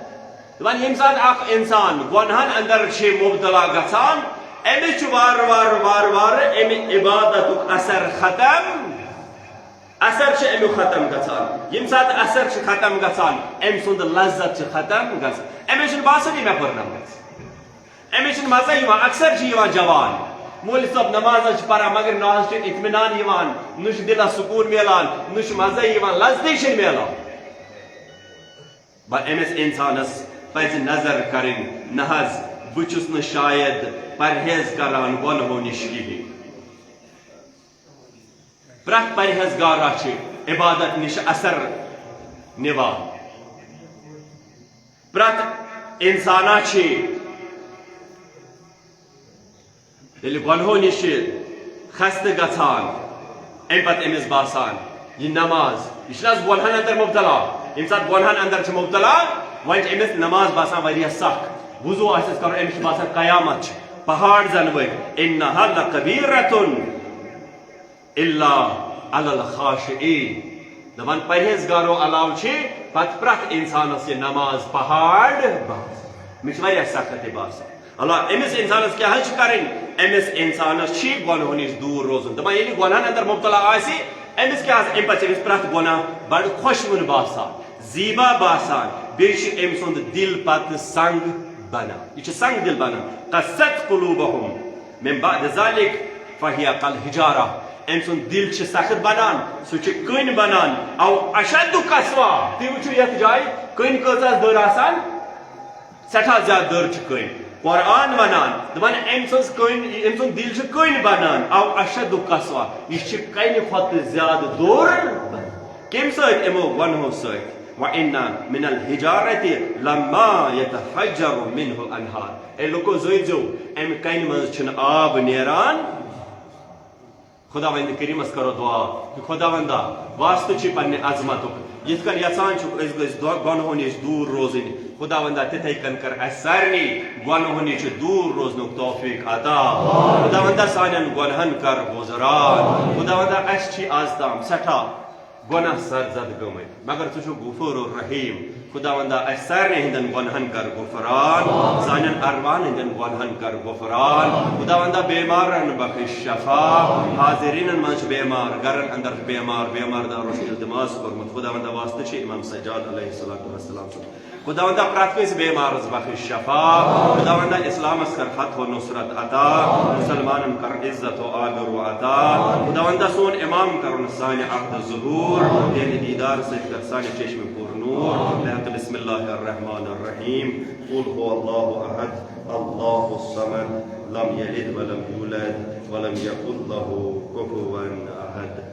دپان، ییٚمہِ ساتہٕ اکھ انسان گۄنہن اندر چھِ مبتلا گژھان، أمِس چھُ وارٕ وارٕ وارٕ وارٕ اَمہِ عبادتُک اثر ختم۔ اثر چھُ اَمیُک ختم گژھان۔ ییٚمہِ ساتہٕ اثر چھُ ختم گژھان، أمۍ سُنٛد لذت چھُ ختم گژھان۔ أمِس چھُنہٕ باسٲنی مےٚ پٔر نماز۔ أمِس چھُنہٕ مزٕ یِوان۔ اکثر چھِ یِوان جوان، مولوی صٲب نماز حظ چھِ پران، مگر نہ حظ چھُ اطمینان یِوان، نہ چھُ دِلس سکوٗن میلان، نہ چھُ مزے یِوان، لذتے چھِنہٕ میلان۔ بہ أمِس اِنسانَس پَزِ نظر کَرٕنۍ، نہ حظ، بہٕ چھُس نہٕ شاید پرہیز کران گۄنہو نِش کِہیٖنۍ۔ پرٛٮ۪تھ پرہیزگارا چھِ عبادت نِش اثر نِوان۔ پرٛٮ۪تھ اِنسانا چھِ ییٚلہِ گۄنہو نِش چھِ خستہٕ گژھان، اَمہِ پتہٕ أمِس باسان، یہِ نماز، یہِ چھِنہٕ حظ گۄنہن اندر مبتلا؟ ییٚمہِ ساتہٕ گۄنہن اندر چھِ مبتلا، وۄنۍ چھِ أمِس نماز باسان واریاہ سخ۔ وضو آسٮ۪س کرُن، أمِس چھُ باسان قیامت چھِ، پہاڑ زن ؤتھۍ۔ انہا لکبیرۃ الا علی الخاشعین۔ دپان پرہیزگارو علاوٕ چھِ پتہٕ پرٛٮ۪تھ انسانس یہِ نماز پہاڑ باسان۔ مےٚ چھِ واریاہ سخت یہِ باسان۔ اللہ، أمِس اِنسانَس کیٛاہ حظ چھِ کَرٕنۍ؟ أمِس اِنسانَس چھِ گۄنہو نِش دوٗر روزُن۔ دَپان، ییٚلہِ گۄنہَن اَندَر مُبتلا آسہِ، أمِس کیٛاہ حظ، اَمہِ پَتہٕ چھِ أمِس پرٛٮ۪تھ گۄناہ بَڑٕ خۄشوُن باسان، زیٖبا باسان، بیٚیہِ چھِ أمۍ سُنٛد دِل پَتہٕ سنٛگ بَنان۔ یہِ چھُ سنٛگ دِل بَنان۔ قست قلوبہم من بعد ذلک فہی کل حجارہ۔ أمۍ سُنٛد دِل چھِ سخت بَنان، سُہ چھُ کٔنۍ بَنان۔ او اشد قسوہ۔ تُہۍ وٕچھِو یَتھ جایہِ کٔنۍ کۭژاہ دٔر آسان۔ سٮ۪ٹھاہ زیادٕ دٔر چھِ کٔنۍ۔ قرآن ونان، دپان، أمۍ سٕنٛز کٔنۍ، أمۍ سُنٛد دِل چھُ کٔنۍ بنان، او اشد قسوہ، یہِ چھِ کنہِ کھۄتہٕ زیادٕ دوٚر بنان۔ کمہِ سۭتۍ؟ یِمو گۄنہو سۭتۍ۔ وَإِنَّ مِنَ الْحِجَارَةِ لَمَّا يَتَفَجَّرُ مِنْهُ الْأَنْهَارُ۔ اے لُکو، زٲنۍ زیو، امہِ کنہِ منٛز چھُنہٕ آب نیران۔ خداوند کریمس کرو دعا کہ خداوندا، واسطہٕ چھی پننہِ عظمتُک، یِتھ کٔنۍ یژھان چھُکھ أسۍ گٔژھۍ دۄ-، گۄنہو نِش دوٗر روزٕنۍ، خداوندا، تِتھے کٔنۍ کر اسہِ سارنٕے گۄنہو نِش دوٗر روزنُک توفیق عطا۔ خداوندا، سانٮ۪ن گۄنہن کر گُزران۔ خداوندا، اسہِ چھی آز تام سٮ۪ٹھاہ گۄناہ سرزد گٔمٕتۍ، مگر ژٕ چھُکھ غفور الرحیم۔ خداوندا، اسہِ سارنٕے ہٕنٛدٮ۪ن گۄنہن کر غفران، سانٮ۪ن ارواحن ہٕنٛدٮ۪ن گۄنہن کر غفران۔ خداوندا، بیمارن بخش شفا، حاضرینن منٛز چھِ بیمار، گرن اندر چھِ بیمار، بیمار دارو چھُ التماس کوٚرمُت۔ خداوندا، واسطہٕ چھِ امام سجاد علیہ الصلوۃ والسلام سُنٛد۔ خداوندا، پرٛٮ۪تھ کٲنٛسہِ بیمارس بخش شفا۔ خداوندا، اسلامس کر فتح و نصرت عطا، مسلمانن کر عزت و آبرو عطا۔ خداوندا، سون امام کرُن سانہِ عہد ظہور، تہنٛدِ دیدار سۭتۍ کر سانہِ چشمہِ پور نور۔ بحق بسم اللہ الرحمن الرحیم۔ قل هو اللہ احد، اللہ الصمد، لم یلد ولم یولد، ولم یکن لہ کفوا احد۔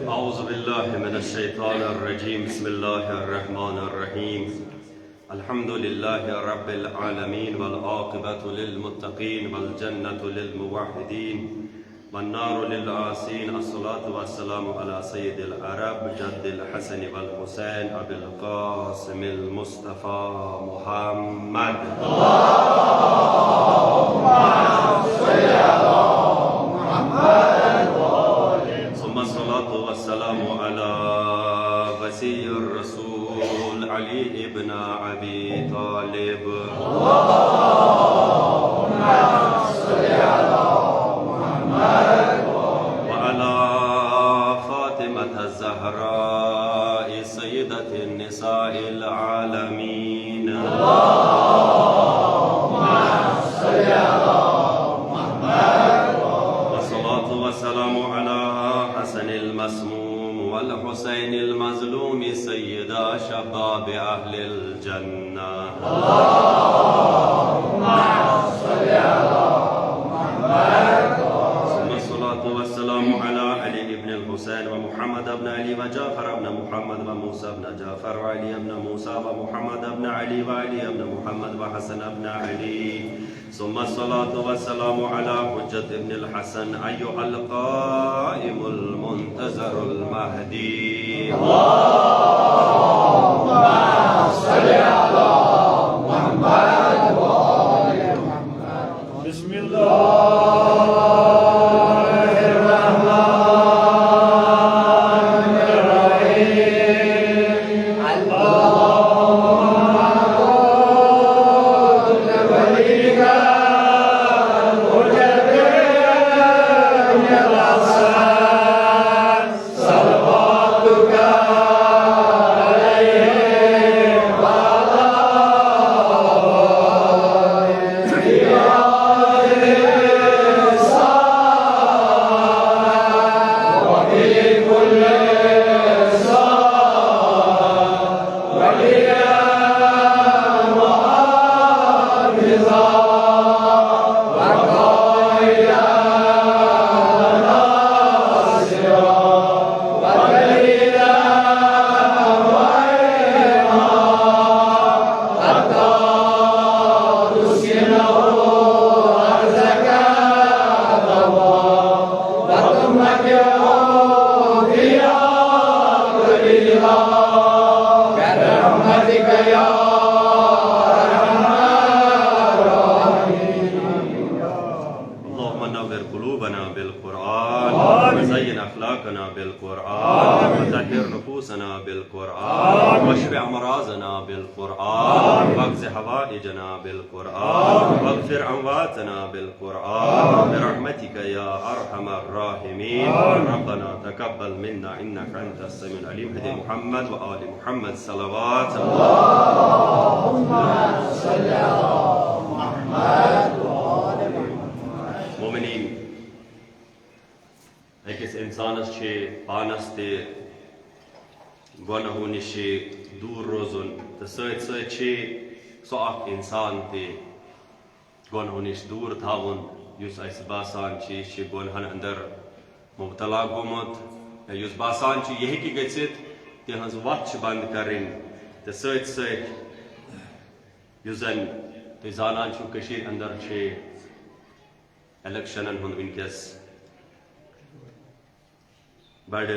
أعوذ بالله من الشيطان الرجيم. بسم الله الرحمن الرحيم. الحمد لله رب العالمين والعاقبة للمتقين والجنة للموحدين والنار للعاصين. الصلاة والسلام على سيد العرب جد الحسن والحسين أبي القاسم المصطفى محمد. ثم الصلاة والسلام على وصي الرسول علي بن أبي طالب. وعلى فاطمة الزهراء سيدة النساء العالمين. والسلام على حسن المسموم والحسين المظلوم سيدا شباب أهل الجنة. ثم الصلاة والسلام على علي بن الحسين ومحمد بن علي وجعفر بن محمد وموسى بن جعفر وعلي بن موسى ومحمد بن علي وعلي بن محمد وحسن بن علي. ثم الصلاة والسلام على حجة ابن الحسن أيها القائم المنتظر المهدي. اللهم صل على محمد وآل محمد. بسم الله الرحمن الرحيم. اللهم كن وليك المجدد من الأصحاب صلواتك عليه وعلى آله في هذه الساعة وفي كل ساعة وليا وحافظا وقائدا وناصرا ودليلا وعينا حتى تسكنه أرضك طوعا وتمتعه فيها طويلا برحمتك يا أرحم الراحمين. اللهم نور قلوبنا بالقرآن، وزين أخلاقنا بالقرآن، وطهر نفوسنا بالقرآن، واشف أمراضنا بالقرآن، واقض حوائجنا بالقرآن، واغفر أمواتنا بالقرآن، برحمتك يا أرحم الراحمين. ربنا تقبل منا إنك أنت السميع العليم. هدي محمد وآل محمد صلوات. اللهم صل على محمد وآل محمد. مومنین، أکِس اِنسانَس چھِ پانَس تہِ گۄناہو نِش دوٗر روزُن تہٕ سۭتۍ سۭتۍ چھِ سُہ اکھ اِنسان تہِ گۄنہو نِش دوٗر تھاوُن، یُس اَسہِ باسان چھُ، یہِ چھُ گۄنہن اندر مبتلا گوٚمُت، یا یُس باسان چھُ، یہِ ہیٚکہِ گٔژھِتھ، تِہنٛز وَتھ چھِ بنٛد کرٕنۍ۔ تہٕ سۭتۍ سۭتۍ یُس زن تُہۍ زانان چھِو، کٔشیٖرِ اندر چھِ الیکشنن ہُنٛد وٕنکیٚس بڑٕ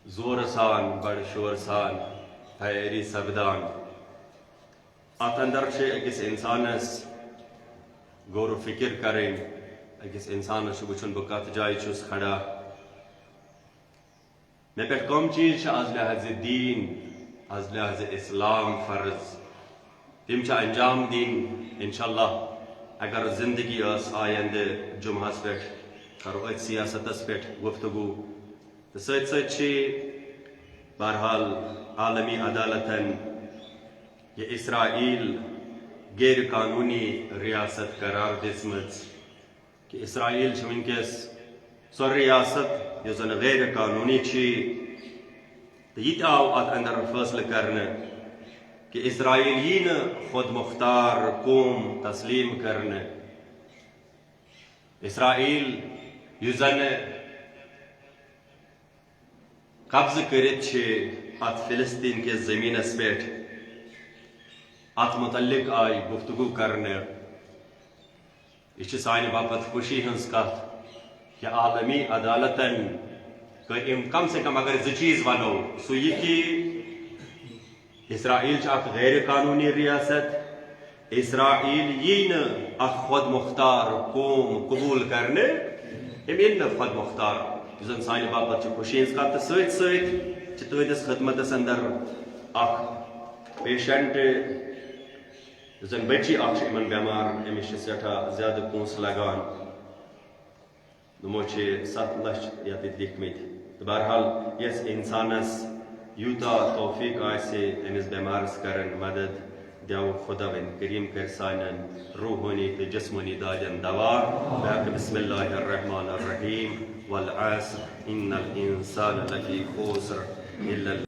زورٕ سان، بڑٕ شورٕ سان تیٲری سپدان۔ اتھ اندر چھِ أکِس انسانس غور و فکر کرٕنۍ، أکِس انسانس چھُ وٕچھُن بہٕ کتھ جایہِ چھُس کھڑا، مےٚ پٮ۪ٹھ کم چیٖز چھِ از لحاظ دین، از لحاظ اسلام فرض۔ تِم چھِ انجام دِنۍ، انشاءاللہ۔ اگر زندگی ٲس آیندٕ جمعہس پٮ۪ٹھ، کرو أتھۍ سیاستس پٮ۪ٹھ گفتگو۔ تہٕ سۭتۍ سۭتۍ چھِ بہرحال عالمی عدالتن یہِ اسرائیل غیر قانونی ریاست قرار دِژمٕژ۔ کہ اسرائیل چھِ وٕنکیٚس سۄ ریاست یۄس زن غیر قانونی چھِ، تہٕ یہِ تہِ آو اتھ اندر فٲصلہٕ کرنہٕ کہ اسرائیل یی نہٕ خود مختار قوم تسلیم کرنہٕ۔ اسرائیل یُس زن قبضہٕ کٔرِتھ چھِ اتھ فلسطین کِس زمینس پٮ۪ٹھ، اتھ متعلق آیہِ گفتگو کرنہٕ۔ یہِ چھِ سانہِ باپتھ خوشی ہٕنٛز کتھ کہ عالمی عدالتن کٔرۍ یِم کم سے کم اگر زٕ چیٖز ونو، سُہ یہِ کہ اسرائیل چھِ اکھ غیر قانونی ریاست۔ اسرائیل یی نہٕ اکھ خود مختار قوم قبول کرنہٕ۔ أمۍ یی نہٕ خود مختار، یُس زن سانہِ باپتھ چھِ خوشی ہٕنٛز کتھ۔ تہٕ سۭتۍ سۭتۍ چھِ تُہنٛدِس خدمتس اندر اکھ پیشنٹ، یُس زن بچی اکھ چھِ یِمن بٮ۪مار، أمِس چھِ سٮ۪ٹھاہ زیادٕ پونٛسہٕ لگان۔ یِمو چھِ ستھ لچھ یتھ لیکھمٕتۍ۔ تہٕ بہرحال، یس انسانس یوٗتاہ توفیق آسہِ أمِس بٮ۪مارس کرن مدد، دیو خداوند کریم کر سانن روحانی تہٕ جسمانی دادن دوا۔ بیاکھ بسم اللہ الرحمن الرحیم، والعصر ان الانسان لفی خسر الا